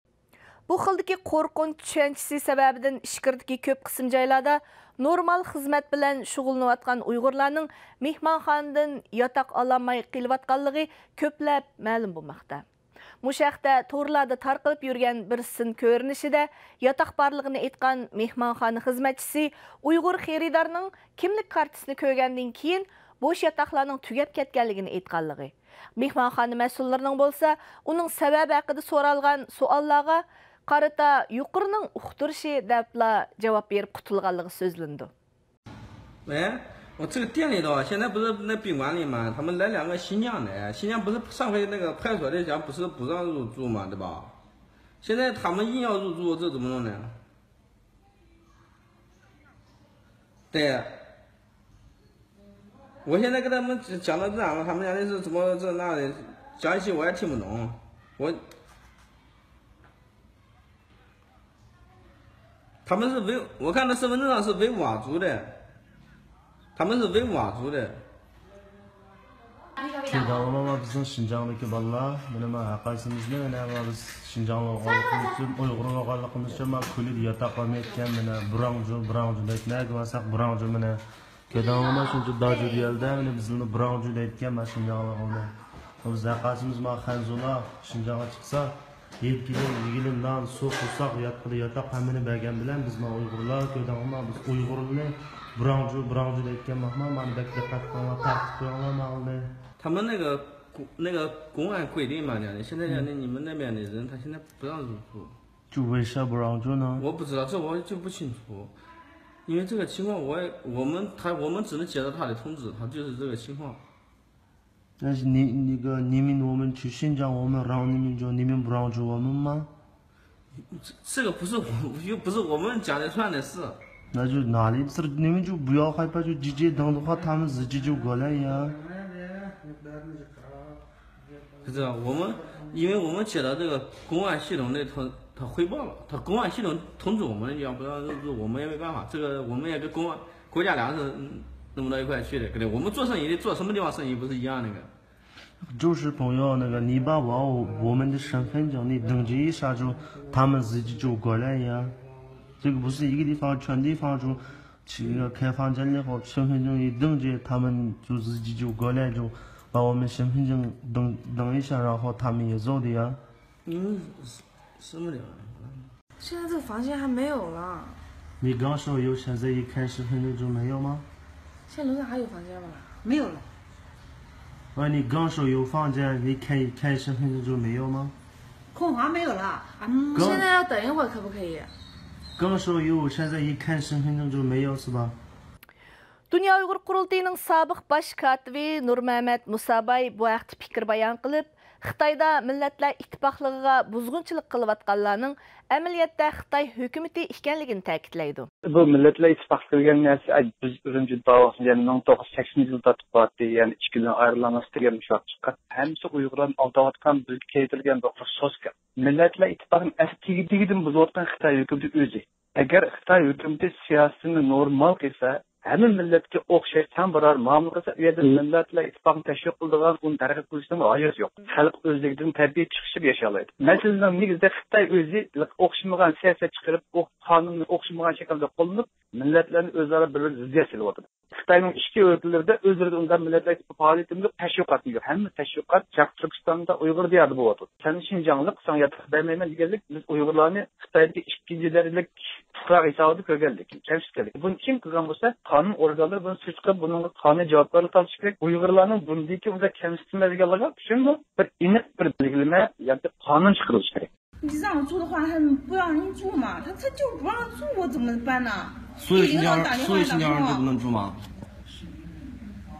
بۇ خىلدىكى قورقۇنچ چۈشەنچىسى سەۋەبىدىن ئىچكىرىدىكى كۆپ قىسىم جايلاردا نورمال خىزمەت بىلەن شۇغۇللىنىۋاتقان ئۇيغۇرلارنىڭ مېھمانخانىدىن ياتاق ئالالماي قېلىۋاتقانلىقى كۆپلەپ مەلۇم بولماقتا. مۇشۇ ھەقتە تورلاردا تارقىلىپ يۈرگەن بىر سىن كۆرۈنۈشىدە ياتاق بارلىقىنى ئېيتقان مېھمانخانا خىزمەتچىسى ئۇيغۇر خېرىدارنىڭ كىملىك كارتىسىنى كۆرگەندىن كېيىن بوش ياتاقلارنىڭ تۈگەپ كەتكەنلىكىنى ئېيتقانلىقى، مېھمانخانا مەسئۇللىرىنىڭ بولسا ئۇنىڭ سەۋەبى ھەققىدە سورالغان سوئاللارغا قارىتا يۇقىرىنىڭ ئۇقتۇرۇشى دەپلا جاۋاب بېرىپ قۇتۇلغانلىقى سۆزلىنىدۇ. 哎，我这个店里头，现在不是那宾馆里嘛，他们来两个新疆的，新疆不是上回那个派出所的讲不是不让入住嘛，对吧？现在他们硬要入住，这怎么弄呢？对，我现在跟他们讲到这样了，他们讲的是怎么这那的，讲一些我也听不懂。我他们是维，我看他身份证上是维吾尔族的，他们是维吾尔族的。 كۆردۈڭلارمۇ بىزنىڭ شىنجاڭدىكى بالىلار، مانا ما ھەرقايسىمىزنى مانا ما بىز شىنجاڭلىق بولغانلىقىمىز ئۈچۈن، ئۇيغۇر بولغانلىقىمىز ئۈچۈن ما كولىدا ياتاق بەرمەيدىكەن، مانا بۇراڭجۇ، بۇراڭجۇ دەيدۇ، نەگە بارساق بۇراڭجۇ مانا. كۆردۈڭلارمۇ شۇنچە داجۇ دېيەلدە، مانا بىزنى بۇراڭجۇ دەيدىكەن، ما شىنجاڭلىق ئۇنى. بىز ھەرقايسىمىز ما خەنزۇلار، شىنجاڭغا چىقسا، يەپ كېلىم، يېگىلىم نان، سۇ، قورساق، ياتقىلى ياتاق ھەممىنى بەرگەن بىلەن بىز ما ئۇيغۇرلار، كۆردۈڭلارمۇ بىز ئۇيغۇرنى بۇراڭجۇ، بۇراڭجۇ دەيدىكەن، مانا مانا بەك دىققەت قىلىڭلار، تارتىپ قويۇڭلار ماڭىلى. 他们那个公那个公安规定嘛，讲的现在讲的你们那边的人，他现在不让入住。就为啥不让入呢？我不知道，这我就不清楚，因为这个情况我也我们他我们只能接到他的通知，他就是这个情况。但是你那个你们我们去新疆，我们让你们就你们不让入我们吗？这个不是我又不是我们讲的算的事。那就哪里不是你们就不要害怕，就直接等的话，他们自己就过来呀。 是这样，我们因为我们接到这个公安系统那头，他汇报了，他公安系统通知我们，要不然我们也没办法。这个我们也跟公安国家粮食弄不到一块去的，对不对？我们做生意的做什么地方生意不是一样的？ 就是朋友，那个你把我我们的身份证你登记一下，就他们自己就过来呀。这个不是一个地方，全地方就去那个开房间以后，身份证一登记，他们就自己就过来，就把我们身份证登登一下，然后他们也走的呀。嗯，什么地方？现在这个房间还没有了。你刚说有，现在一看身份证就没有吗？现在楼上还有房间吗？没有了。喂，你刚说有房间，你看一看身份证就没有吗？空房没有了。嗯，现在要等一会儿，可不可以？刚说有，现在一看身份证就没有，是吧？ دۇنيا ئۇيغۇر قۇرۇلتىيىنىڭ سابىق باش كاتىپى نۇرمەمەت مۇساباي بۇ ھەقتە پىكىر بايان قىلىپ، خىتايدا مىللەتلەر ئىتتىپاقلىقىغا بۇزغۇنچىلىق قىلىۋاتقانلارنىڭ ئەمەلىيەتتە خىتاي ھۆكۈمىتى ئىكەنلىكىنى تەكىتلەيدۇ. بۇ مىللەتلەر ئىتتىپاقلىقى دېگەن نەرسە، ئە، بىز ئۈرۈمچىدە بار ۋاقتىمىزدا، يەنى مىڭ توققۇز يۈز سەكسىنىنچى يىلدا تارتىپ بارتى، يەنى ئىككى يىلدىن ئايرىلالماس دېگەن مۇشۇ ۋاقىت چىققان. ھەممىسى ئۇيغۇرلارنى ئالداۋاتقان، بىزگە كىيدۈرگەن بىر خىل سوسكا. مىللەتلەر ئىتتىپاقىنى ئەسلى تېگى-تېگىدىن بۇزۇۋاتقان خىتاي ھۆكۈمىتى ئۆزى. ئەگەر خىتاي ھۆكۈمىتى سىياسىتىنى نورمال قىلسا، ھەممە مىللەتكە ئوخشاش تەڭ بىر مۇئامىلە قىلسا، ئۇ يەردە مىللەتلەر ئىتتىپاقىنى تەشۋىق قىلىدىغان، ئۇنى تەرغىب قىلىشنىڭ ھاجىتى يوق. خەلق ئۆزلۈكىدىن تەبىئىي چىقىشىپ ياشايالايدۇ. مەسىلىنىڭ نېگىزىدە خىتاي ئۆزى ئوخشىمىغان سىياسەت چىقىرىپ، ئۇ قانۇننى ئوخشىمىغان شەكىلدە قوللىنىپ، مىللەتلەرنى ئۆزئارا بىر-بىرىگە زىددىيەت سېلىۋاتىدۇ. خىتاينىڭ ئىچكى ئۆلكىلىرىدە ئۆزلىرىدە ئۇنداق مىللەتلەر پائالىيىتىمۇ يوق، تەشۋىقاتمۇ يوق. ھەممە تەشۋىقات شەرقىي تۈركىستاندا، ئۇيغۇر دىيارىدا بولۇۋاتىدۇ. سەن شىنجاڭلىق، ساڭا ياتاق بەرمەيمەن دېگەنلىك، بىز ئۇيغۇرلارنى خىتايدىكى ئىككىنچى دەرىجىلىك پۇقرا ھېسابىدا كۆرگەنلىك، كەمسىتكەنلىك. بۇنى كىم قىلغان بولسا، قانۇن ئورگانلىرى بۇنى سۈرۈشتە قىلىپ، بۇنىڭغا قانۇنىي جاۋابكارلىق تارتىشى كېرەك. ئۇيغۇرلارنىڭ بۇندىن كېيىن ئۇنداق كەمسىتىلمەيدىغانلىقى ئۈچۈن بۇ بىر ئېنىق بىر بەلگىلىمە ياكى قانۇن چىقىرىلىشى كېرەك. 你让我住的话，他不让人住嘛，他他就不让住，我怎么办呢？所有新疆人，所有新疆人都不能住吗？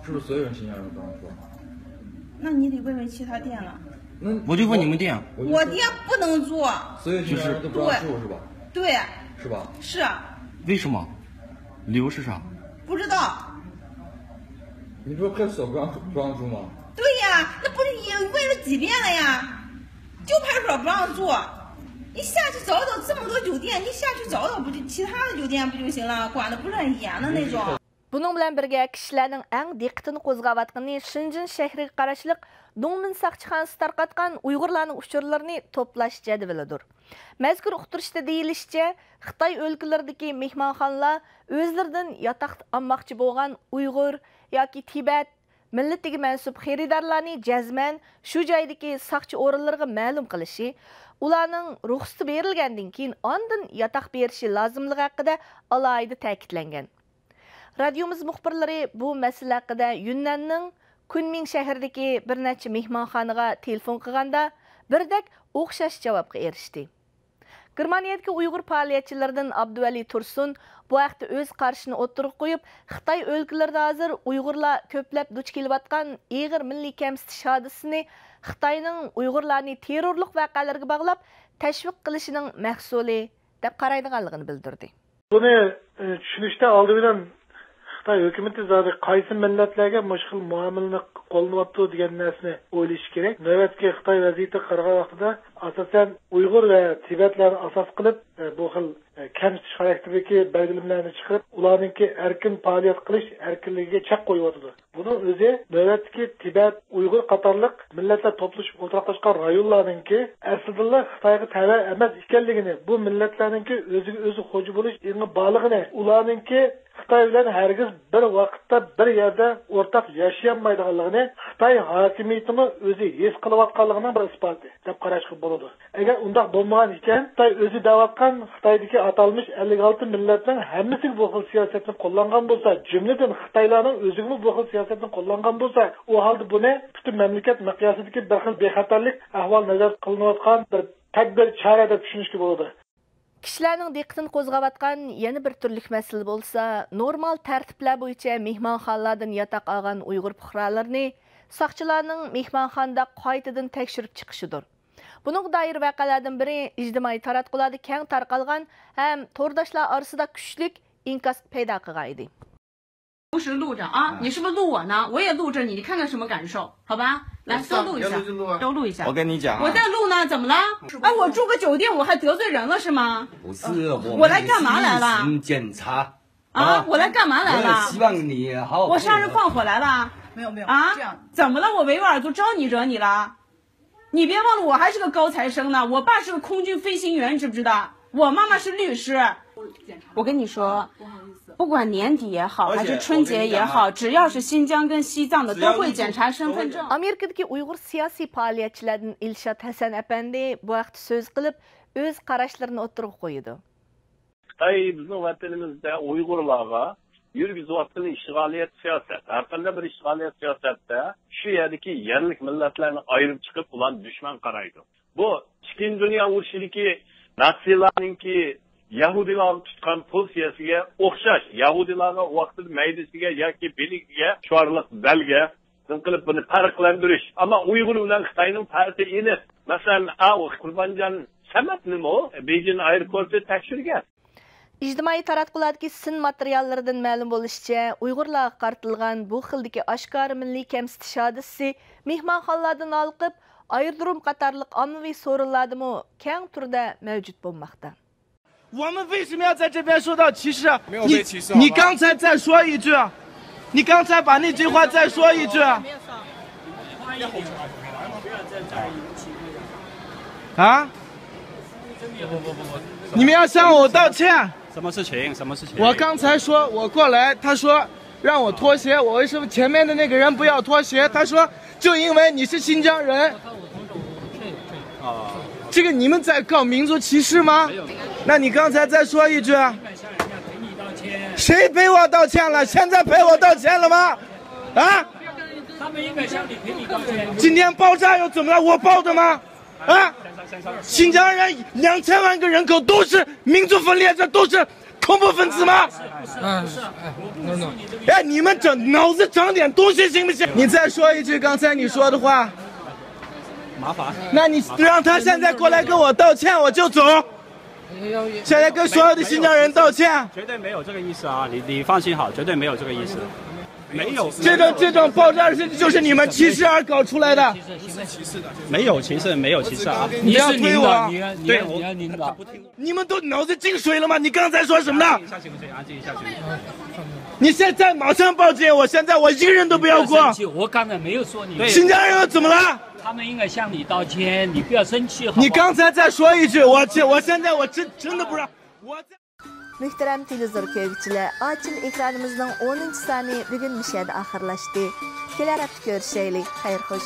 是不是所有人新疆人都不让住？那你得问问其他店了。那我就问你们店。我店不能住。所有新疆人都不让住是吧？对。是吧？是。为什么？理由是啥？不知道。你不是派出所不让住，不让住吗？对呀，那不是也问了几遍了呀？ 就派出所不让住，你下去找找这么多酒店，你下去找找不就其他的酒店不就行了？管得不是很严的那种。 بۇنىڭ بىلەن بىرگە، كىشىلەرنىڭ ئەڭ دىققىتىنى قوزغاۋاتقىنى شېنجېن شەھىرىگە قاراشلىق دۇڭمىن ساقچىخانىسى تارقاتقان ئۇيغۇرلارنىڭ ئۇچۇرلىرىنى توپلاش جەدۋىلىدۇر. مەزكۇر ئۇقتۇرۇشتا دېيىلىشىچە، خىتاي ئۆلكىلىرىدىكى مېھمانخانىلار ئۆزلىرىدىن ياتاق ئالماقچى بولغان ئۇيغۇر ياكى تىبەت مىللىتىگە مەنسۇپ خېرىدارلارنى جەزمەن شۇ جايدىكى ساقچى ئورۇنلىرىغا مەلۇم قىلىشى، ئۇلارنىڭ رۇخسىتى بېرىلگەندىن كېيىن ئاندىن ياتاق بېرىشى لازىملىقى ھەققىدە ئالاھىدە تەكىتلەنگەن. رادىيومىز مۇخبىرلىرى بۇ مەسىلە ھەققىدە يۈننەننىڭ كۈنمىڭ شەھىرىدىكى بىر نەچچە مېھمانخانىغا تېلېفون قىلغاندا، بىردەك ئوخشاش جاۋابقا ئېرىشتى. گېرمانىيەدىكى ئۇيغۇر پائالىيەتچىلىرىدىن ئابدۇۋەلى تۇرسۇن بۇ ھەقتە ئۆز قارىشىنى ئوتتۇرىغا قويۇپ، خىتاي ئۆلكىلىرىدە ھازىر ئۇيغۇرلار كۆپلەپ دۇچ كېلىۋاتقان ئېغىر مىللىي كەمسىتىش ھادىسىسىنى خىتاينىڭ ئۇيغۇرلارنى تېررورلۇق ۋەقەلىرىگە باغلاپ تەشۋىق قىلىشىنىڭ مەھسۇلى دەپ قارايدىغانلىقىنى بىلدۈردى. بۇنى، ئى، چۈشىنىشتە ئالدى بىلەن خىتاي ھۆكۈمىتى زادى قايسى مىللەتلەرگە مۇشۇ خىل مۇئامىلىنى قوللىنىۋاتىدۇ دېگەن نەرسىنى ئويلىشى كېرەك. نۆۋەتتىكى خىتاي ۋەزىيىتىگە قارىغان ۋاقتىدا، ئاساسەن، ئۇيغۇر ۋە تىبەتلەرنى ئاساس قىلىپ، ئى، بۇ خىل، ئى، كەمسىتىش خاراكتېرىدىكى بەلگىلىمىلەرنى چىقىرىپ، ئۇلارنىڭكى ئەركىن پائالىيەت قىلىش ئەركىنلىكىگە چەك قويۇۋاتىدۇ. بۇنىڭ ئۆزى نۆۋەتتىكى تىبەت، ئۇيغۇر قاتارلىق مىللەتلەر توپلىشىپ ئولتۇراقلاشقان رايونلارنىڭكى ئەسلىدىنلا خىتايغا تەۋە ئەمەس ئىكەنلىكىنى، بۇ مىللەتلەرنىڭكى ئۆزىگە ئۆزى خوجا بولۇش ئېڭى بارلىقىنى، ئۇلارنىڭكى خىتاي بىلەن ھەرگىز بىر ۋاقىتتا بىر يەردە ئورتاق ياشىيالمايدىغانلىقىنى خىتاي ھاكىمىيىتىمۇ ئۆزى ھېس قىلىۋاتقانلىقىنىڭ بىر ئىسپاتى، دەپ قاراشقا بولىدۇ. ئەگەر ئۇنداق بولمىغان ئىكەن، خىتاي ئۆزى دەۋاتقان خىتايدىكى ئاتالمىش ئەللىك ئالتە مىللەتنىڭ ھەممىسىگە بۇ خىل سىياسەتنى قوللانغان بولسا، جۈملىدىن خىتايلارنىڭ ئۆزىگىمۇ بۇ خىل سىياسەتنى قوللانغان بولسا، ئۇ ھالدا بۇنى پۈتۈن مەملىكەت مىقياسىدىكى بىر خىل بىخەتەرلىك ئەھۋال نەزەردە قىلىنىۋاتقان بىر تەدبىر، چارە دەپ چۈشىنىشكە بولىدۇ. كىشىلەرنىڭ دىققىتىنى قوزغاۋاتقان يەنە بىر تۈرلۈك مەسىلە بولسا، نورمال تەرتىپلەر بويىچە مېھمانخانىلاردىن ياتاق ئالغان ئۇيغۇر پۇقرالىرىنى ساقچىلارنىڭ مېھمانخانىدا قايتىدىن تەكشۈرۈپ چىقىشىدۇر. بۇنىڭغا دائىر ۋەقەلەردىن بىرى ئىجتىمائىي تاراتقۇلاردا كەڭ تارقالغان ھەم تورداشلار ئارىسىدا كۈچلۈك ئىنكاس پەيدا قىلغان ئىدى. 同时录着啊，你是不是录我呢？我也录着你，你看看什么感受，好吧？来，都录一下，要录就录啊。都录一下。我跟你讲啊。我在录呢，怎么了？哎，我住个酒店，我还得罪人了是吗？不是，我们来干嘛来了？例行检查啊，我来干嘛来了？我希望你好好配合。我杀人放火来了？没有，没有，啊？这样。怎么了？我维吾尔族招你惹你了？ 你别忘了，我还是个高材生呢。我爸是个空军飞行员，知不知道？我妈妈是律师。我跟你说，不管年底也好，还是春节也好，只要是新疆跟西藏的，都会检查身份证。 ئامېرىكىدىكى ئۇيغۇر سىياسىي پائالىيەتچىلەردىن ئىلشات ھەسەن ئەپەندى بۇ ھەقتە سۆز قىلىپ، ئۆز قاراشلىرىنى ئوتتۇرىغا قويىدۇ. خىتاي بىزنىڭ ۋەتىنىمىزدە ئۇيغۇرلارغا يۈرگۈزۈۋاتقان ئىشغالىيەت سىياسەت، ھەر قانداق بىر ئىشغالىيەت سىياسەتتە شۇ يەردىكى يەرلىك مىللەتلەرنى ئايرىپ چىقىپ، ئۇلارنى دۈشمەن قارايدۇ. بۇ ئىككىنچى دۇنيا ئۇرۇشىدىكى ناتسىلارنىڭكى يەھۇدىيلارغا تۇتقان پوزىتسىيەسىگە ئوخشاش، يەھۇدىيلارغا ۋاقتىدا مەيدىسىگە ياكى بىلىكىگە شوئارلىق بەلگە شۇنىڭ قىلىپ بۇنى پەرقلەندۈرۈش. ئەمما ئۇيغۇر بىلەن خىتاينىڭ پەرقى ئېنىق. مەسىلەن، ئاۋۇ قۇربانجان سەمەتنىمۇ بېيجىڭ ئايروپورتى تەكشۈرگەن. ئىجتىمائىي تاراتقۇلاردىكى سىن ماتېرىياللىرىدىن مەلۇم بولۇشىچە، ئۇيغۇرلارغا قارىتىلغان بۇ خىلدىكى ئاشكارا مىللىي كەمسىتىش ھادىسىسى مېھمانخانىلاردىن ھالقىپ، ئايرودروم قاتارلىق ئاممىۋى سورۇنلاردىمۇ كەڭ تۈردە مەۋجۇت بولماقتا. 我们为什么要在这边受到歧视啊？你你刚才再说一句啊，你刚才把那句话再说一句啊！啊？你们要向我道歉。什么事情？什么事情？我刚才说我过来，他说让我脱鞋，我为什么前面的那个人不要脱鞋？他说就因为你是新疆人。这个你们在搞民族歧视吗？那你刚才再说一句啊，谁陪我道歉了？现在陪我道歉了吗？啊？他们应该向你赔礼道歉。今天爆炸又怎么了？我爆的吗？啊？新疆人两千万个人口都是民族分裂，这都是恐怖分子吗？不是不是，哎，你们整脑子长点东西行不行？你再说一句刚才你说的话。麻烦。那你让他现在过来跟我道歉，我就走。现在跟所有的新疆人道歉。绝对没有这个意思啊！你你放心好，绝对没有这个意思。没有。这种这种爆炸事情就是你们歧视而搞出来的。没有歧视，没有歧视啊！你不要推我。你要你要领导。你们都脑子进水了吗？你刚才说什么呢？下去，下去，安静一下去。你现在马上报警！我现在我一个人都不要过。我刚才没有说你。新疆人又怎么了？他们应该向你道歉，你不要生气，好不好？你刚才再说一句，我这我现在我真真的不让我。 مۆھتەرەم تېلېۋىزور كۆرگۈچىلەر، ئاچىل ئېكرانىمىزنىڭ ئونىنچى سانى بۈگۈن مۇشۇ يەردە ئاخىرلاشتى. كېلەر ھەپتە كۆرۈشەيلى. خەير خوش.